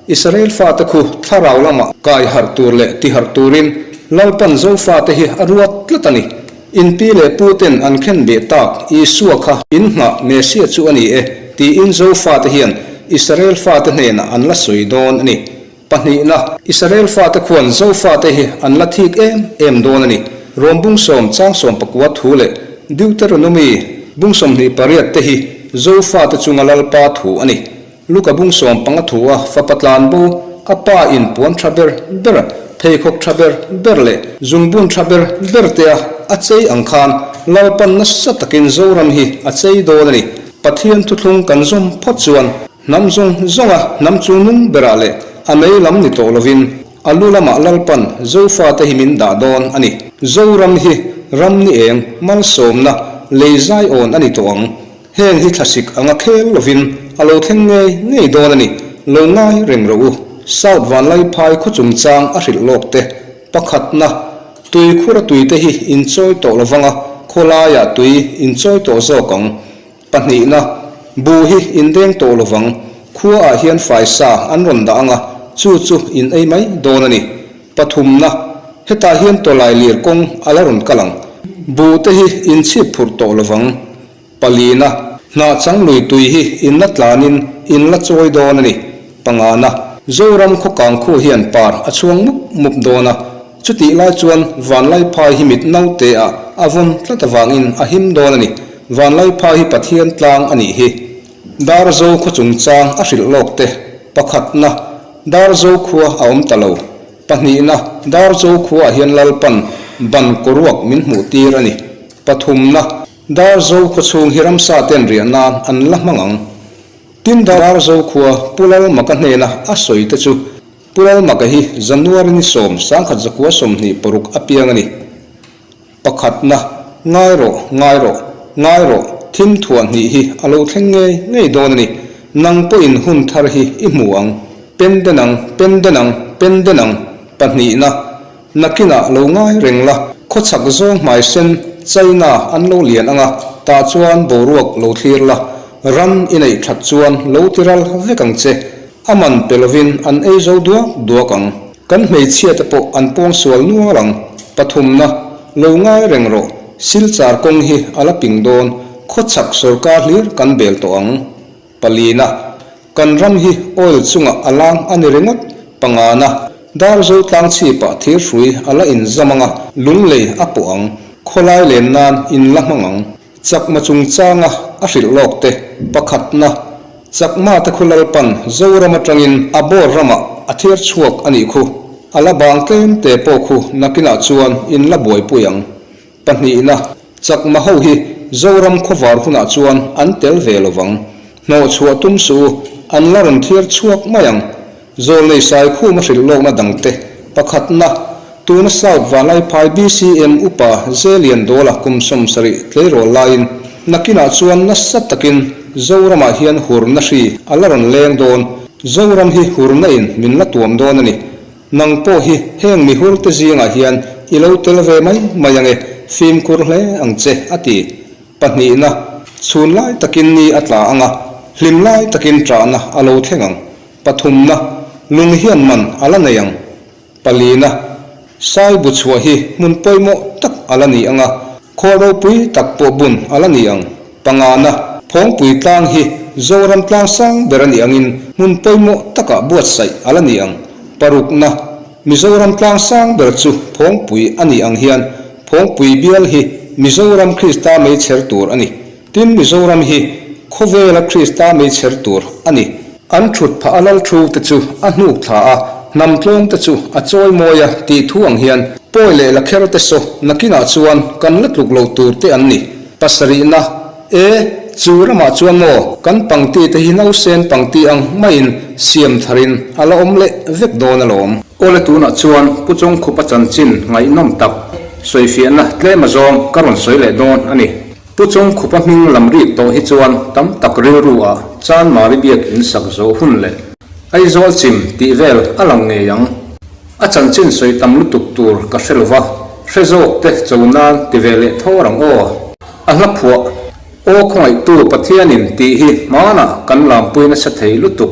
Israel fate khu thlarau lamah kai harh tur leh ti harh turin Lalpan Zofate hi a ruat tlat a ni. In pi leh pu ten an khen beh tak Isua kha in nghah Messiah chu a ni e tiin Zofate hian Israel fate hnenah an la sawi dawn a ni. Pahnihna, Israel fate khuan Zofate hi an la thik em em dawn a ni. Rom bungsawm chang 14 thu leh Deuteronomy bung 28 te hi Zofate chunga Lalpa thu a ni. Luka bung 15 thu a fapa tlan bo, a pa in puan tha ber ber, pheikhawk tha ber ber leh zungbun tha ber ber te a a chei ang khan Lalpan nasa takin Zoram hi a chei dawn a ni. Pathian thuthlung kan zawm phawt chuan Hnam zawng zawnga hnam chungnung berah leh a mei lam ni tawh lovin a lu lamah Lalpan Zofate hi min dah dawn a ni. Zoram hi ram ni eng malsawmna lei zaiawn a ni tawh ang. Heng hi thlasik anga khel lovin a lo thleng ngei ngei dawn a ni. Lo ngai reng rawh u. South Vanlaiphai khaw chungchang a hrilh lawk te pakhatna, Tuikhura tuite hi inchawi tawh lovanga khawlaiah tui inchawi tawh zawk ang. Pahnihna, Bu hi in deng tawh lovang, khua ah hian faisa an rawn dah anga, chu chu in ei mai dawn a ni. Pathumna, Hetah hian tawlai lir kawng a la rawn kal ang. Buh te hi in chhip phurh tawh lovang. Palina, Hnahchang lui tui hi in la tlanin in la chawi dawn a ni. Pangana, Zoram khaw kang khu hian par a chhuang mup mup dawn a, chutih lai chuan Vanlaiphai hi mit naute ah a vawn tlat avangin a him dawn a ni. Vanlaiphai hi Pathian tlang a nih hi. Darzo khaw chungchang a hrilh lawk te. Pakhatna, Darzo khua a awm ta lo. Pahnihna, Darzo khuaah hian Lalpan ban kawruak min hmuh tir a ni. Pathumna, Darzo khaw chhung hi ramsa ten riah nan an la hmang ang. Tin Darzo khua Pu Lalmaka hnena a sawi te chu Pu Lalmaka hi January ni sawm sangkhat zakua 26 a piang a ni. Pakhatna, Ngai rawh, ngai rawh, ngai rawh, thim thuah hnih hi a lo thleng ngei ngei dawn a ni. Nang pawhin hun thar hi i hmu ang. Pen den ang, pen den ang, pen den ang. Pahnihna, Nakinah lo ngai reng la, khawchhak zawng hmai sen China an lo lian ang a, tah chuan boruak lo thlir la, ran i neih that chuan lo ti ral vek ang che. A man pe lovin an ei zo duak duak ang. Kan hmeichhia te pawh an pawng sual nual ang. Pathumna, lo ngai reng rawh, Silchar kawng hi a la ping dawn, khawchhak sawrkar hlir kan bel tawh ang. Palina, Kan ram hi oil chungah a lang a ni ringawt. Pangana, Darzo tlang chhipah thir hrui a la inzam ang a, lunglei a pawh ang. Khawlai len nan in la hmang ang. Chakma chungchanga a hrilh lawk te. Pakhatna, Chakma te khu Lalpan Zoram atangin a bawr ramah a thir chhuak a nih khu. A la bang tlem te pawh khu nakinah chuan in la buaipui ang. Pahnihna, Chakma ho hi Zoram khawvar hunah chuan an tel ve lo vang. Hnawh chhuah tum suh u, an la rawn thiar chhuak mai ang. Zawlnei Saikhuma hrilh lawkna dangte, Pakhatna, tuna South Vanlaiphai BCM upa Zelian Dawla kum 70 tleirawl laiin nakinah chuan nasa takin Zoramah hian hurna hri a la rawn leng dawn. Zoram hi hurna in min la tuam dawn a ni. Nang pawh hi heng mihur te zingah hian i lo tel ve mai mai ange, fimkhur hle ang che, a ti. Pahnihna, chhun lai takin ni a tla ang a, hlim lai takin ṭahna a lo thleng ang. Pathumna, lung hian man a la nei ang. Palina, sai bu chhuah hi hmun pawimawh tak a la ni ang a, khawl ropui tak pawh bun a la ni ang. Pangana, Phawngpui tlang hi Zoram tlang sang ber a nih angin hmun pawimawh takah buatsaih a la ni ang. Parukna, Mizoram tlang sang ber chu Phawngpui a nih ang hian Phawngpui bial hi Mizoram Krista meichher tur a ni. Tin, Mizoram hi khawvela Krista meichher tur a ni. An thut phah a lal thu te chu a hnuk thla a, hnam tlawm te chu a chawi mawi a tih thu ang hian pawi leh la kher te saw nakinah chuan kan la tluk lo tur te an ni. Pasarihna, E, chu ramah chuan maw kan pangti te hi nausen pangti ang maiin siam tharin a la awm leh vek dawn alawm. Awle tunah chuan Pu Chawngkhupa chanchin ngaihnawm tak sawifiahna tlem azawng ka rawn sawi leh dawn a ni. Pu Chawngkhupa hming lam rik tawh hi chuan tam tak rilru ah Chanmari biak in sak zawh hun leh Aizawl chim tih vel a lang ngei ang. A chanchin sawi tam lutuk tur ka hre lova, hre zawk te cho nan ti ve leh thawr ang aw. A hla phuah, Aw khawngaihtu Pathianin tih hi hmanah kan lampui nasa thei lutuk.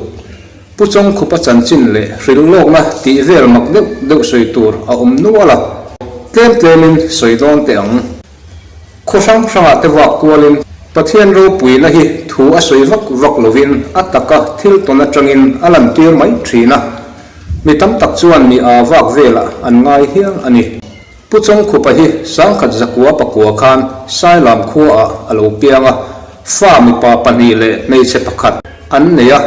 Pu Chawngkhupa chanchin leh hrilh lawkna tih vel mak deuh deuh sawi tur a awm nual a, tlem tlemin sawi dawn teh ang. Khaw hrang hrangah te vak kualin Pathian ropuina hi thu a sawi vak vak lovin a taka thil tawn atangin a lantir mai thin a. Mi tam tak chuan mi aa vak velah an ngai hial a ni. Pu Chawngkhupa hi sangkhat zakua pakua khan Sailam khuaah a lo piang a, fa mipa pahnih leh hmeichhe pakhat an nei a.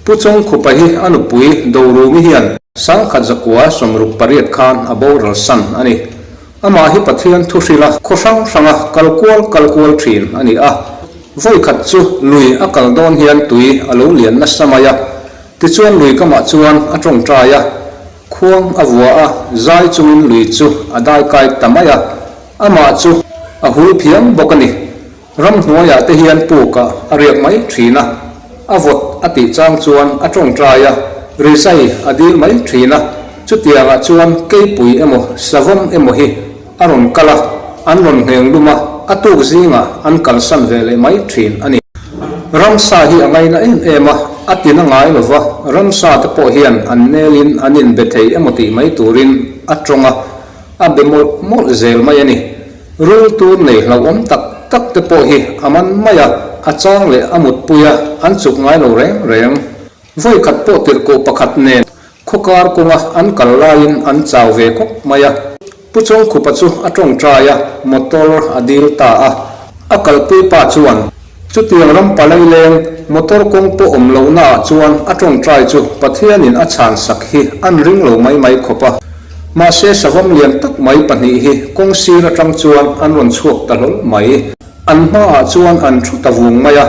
Pu Chawngkhupa hi a nupui Dorumi hian sangkhat zakua 68 khan a boral san a ni. Amah hi Pathian thu hrila khaw hrang hranga kal kual kal kual thin a ni a. Vawi khat chu lui a kal dawn hian tui a lo lian nasa mai a. Tichuan lui kamah chuan a tawngtai a, khuang a vua a, zai chungin lui chu a dai kai ta mai a. Amah chu a hul phian bawk a ni. Ramhnuaiah te hian pukah a riak mai thin a, a vawt a tih chang chuan a tawngtai a, rizai a dil mai thin a, chutiangah chuan keipui emaw savawm emaw hi a rawn kal a, an rawn ngheng lum a, a tuk zingah an kalsan ve leh mai thin a ni. Ramsa hi a ngaina em em a, a tina ngai lova, ramsa te pawh hian an nelin an inbe thei emaw tih mai turin a tawng a, a be mawlh mawlh zel mai a ni. Rul tur nei hlauhawm tak tak te pawh hi a man mai a, a chang leh a mutpui a, an chuk ngai lo reng reng. Vawi khat pawh tirhkoh pakhat nen khawkar kawnga an kal laiin an chau ve khawp mai a. Pu Chawngkhupa chu a tawngtai a, motor a dil ta a. A kalpui pa chuan, Chutiang ram palai leng motor kawng pawh awm lohnaah chuan a tawngtai chu Pathianin a chhan sak hi an ring lo mai mai khawp a. Mahse savawm lian tak mai pahnih hi kawng sir atang chuan an rawn chhuak ta hlawl mai. An hmaah chuan an thu ta vung mai a.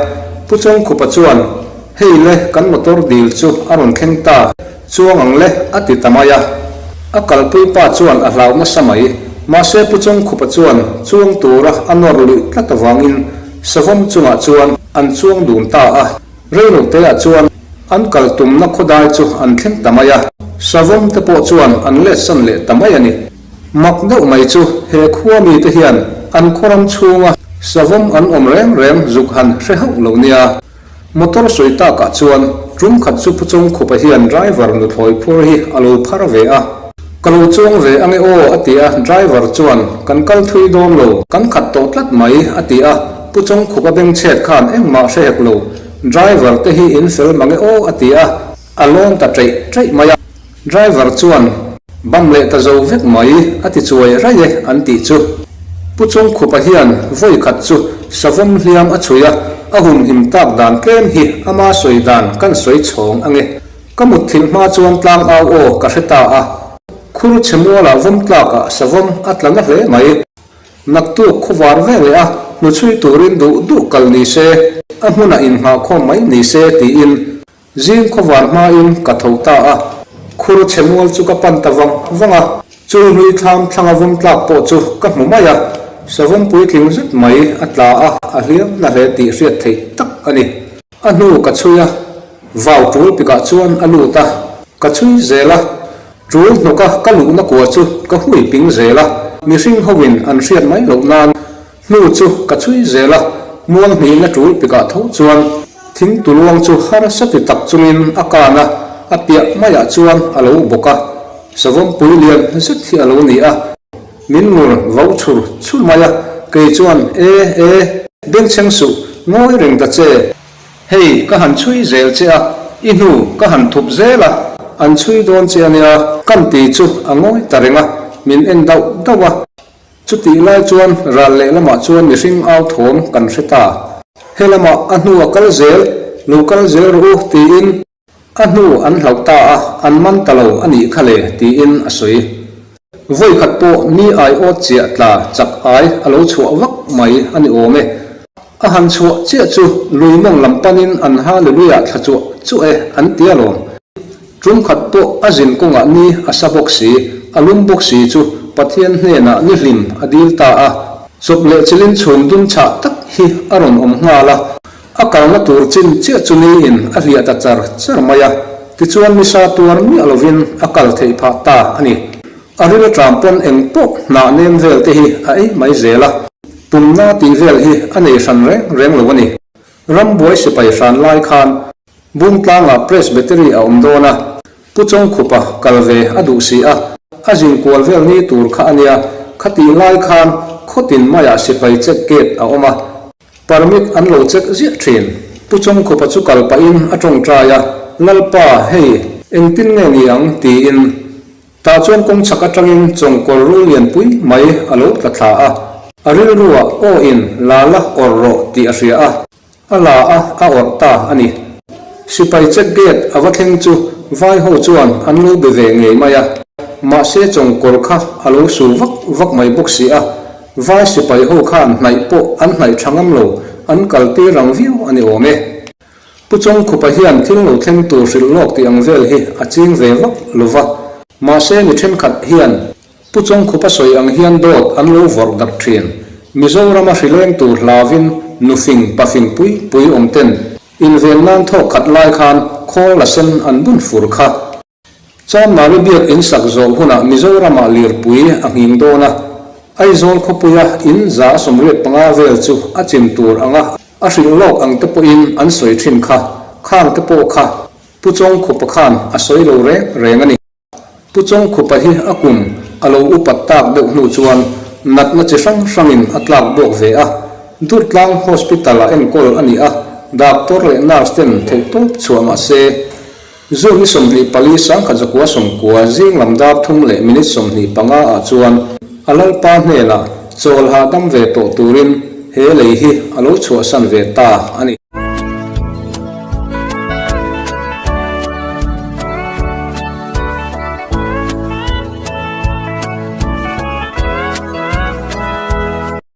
Pu Chawngkhupa chuan, Hei le, kan motor dil chu a rawn thleng ta. Chuang ang le, a ti ta mai a. A kalpui pa chuan a hlau nasa mai. Mahse Pu Chawngkhupa chuan chuang tura a nawr luih tlat avangin savawm chungah chuan an chuang dun ta a. Reiloteah chuan an kal tumna khawdai chu an thleng ta mai a. Savawm te pawh chuan an letsan leh ta mai a ni. Mak deuh mai chu he khua mite hian an khawram chhunga savawm an awm reng reng zuk han hre hauh lo nia. Motor sawi takah chuan tum khat chu Pu Chawngkhupa hian driver nuthlawi phur hi a lo phar ve a. Ka lo chuang ve ange aw a ti a, driver chuan kan kal thui dawn lo, kan khat tawh tlat mai a ti a, Pu Chawngkhupa bengchhet khan engmah hre hek lo, driver te hi in fel mange aw a ti a, a lawn ta ṭeih ṭeih mai a. Driver chuan, Bam leh ta zo vek mai, a ti chuai raih e an tih chu. Pu Chawngkhupa hian vawi khat chu savawm hliam a chhui a, a humhim tak dan tlem hi ama sawi dan kan sawi chhawng ange. Ka mutthilh hma chuan tlang au aw ka hre ta a. Khur chhe mualah vawm tlakah savawm a tla na hle mai. Naktuk khuvar ve leh a, hnuchhui turin duh duh kal ni se, a hmunah inngahkhawm mai ni se tiin Zing khawvar hmain ka tho ta a, khur chhe mual chu ka pan ta vang vang a, chu hlui thlam thlanga vawm tlak pawh chu ka hmu mai a, savawm puitling zet mai a tla a, a hliam na hle tih hriat theih tak a ni. A hnu ka chhui a, vau tul pikah chuan a lut a, ka chhui zel a, tul hnawka ka luhna kua chu ka hui ping zel a, mihring hoin an hriat mai loh nan Hnu chu ka chhui zel a, mual hnihna tul pikah tho chuan thing tuluang chu harsa ti tak chungin a kan a, a piah maiah chuan a lo bawk a, savawm pui lian zet hi a lo ni a, min ngur vo chhur chhur mai a, kei chuan e e, bengchheng suh, ngawi reng ta che, hei ka han chhui zel che a, i hnu ka han thup zel a, an chhui dawn che a nia, kan ti chu a ngawi ta reng a, min en dauh dauh a. Chutih lai chuan ral lehlamah chuan mihring au thawm kan hre ta. He lamah a hnu a kal zel, lo kal zel rawh u tiin a hnu an hlauh ta a, an man ta lo a nih kha le tiin a sawi. Vawi khat pawh mi aiawt chiah tla chak ai a lo chhuah vak mai a ni awm e. A han chhuah chiah chu lui mawng lam panin an Hallelujah thla chuah chuah e an ti alawm. Tum khat pawh a zin kawngah ni a sa bawk si, a lum bawk si chu Pathian hnenah ni hlim a dil ta a. Chawp leh chilin chhum dum chhah tak hi a rawn awm nghal a, a kalna tur chin chiah chu niin a hliah ta char char mai a, tichuan ni sa tuar miah lovin a kal theih phah ta a ni. A ril aṭam pawn eng pawh hnah nem vel te hi a ei mai zel a, pumna tih vel hi a nei hran reng reng lo a ni. Rambuai sipai hran lai khan Bungtlangah Presbytery a awm dawn a, Pu Chawngkhupa kal ve a duh si a, a zin kual vel ni tur kha a nia, khatih lai khan khawtin maiah sipai check gate a awm a, permit an lo check ziah thin. Pu Chawngkhupa chu kal pahin a tawngtai a, Lalpa, hei, engtin nge ni ang? tiin. Tah chuan kawng chhak atangin chawngkawr rul lianpui mai a lo tla thla a, a rilruah aw in la la awrh rawh tih a hria a. A la a, a awrh ta a ni. Sipai check gate a va thleng chu vai ho chuan an lo be ve ngei mai a, mahse chawngkawr kha a lo su vak vak mai bawk si a, vai sipai ho khan hnaih pawh an hnaih tha ngam lo, an kal tir rang viau a ni awm e. Pu Chawngkhupa hian thil lo thleng tur hrilh lawk tih ang vel hi a ching ve vak lo va, mahse mi thenkhat hian Pu Chawngkhupa sawi ang hian dawt an lo vawrh darh thin. Mizorama hrileng tur hlavin nufing pafing pui pui awm ten inven nan thawk khat lai khan khawl la sen an bun fur kha. Chanmari biak in sak zawh hunah Mizoramah lirpui a nghing dawn a, Aizawl khawpuia in 185 vel chu a chim tur anga a hrilh lawk ang te pawhin an sawi thin kha, khang te pawh kha Pu Chawngkhupa khan a sawi lo reng reng a ni. Pu Chawngkhupa hi a kum a lo upat tak deuh hnu chuan. natna chi hrang hrangin a tlak buak ve a, Durtlang Hospital-ah enkawl a ni a, doctor leh nurse ten theihtawp chhuah mah se, June ni 24 1190 zing lam dar thum leh minute 25 ah chuan a Lalpa hnenah chawl hahdam ve tawh turin he lei hi a lo chhuahsan ve ta a ni.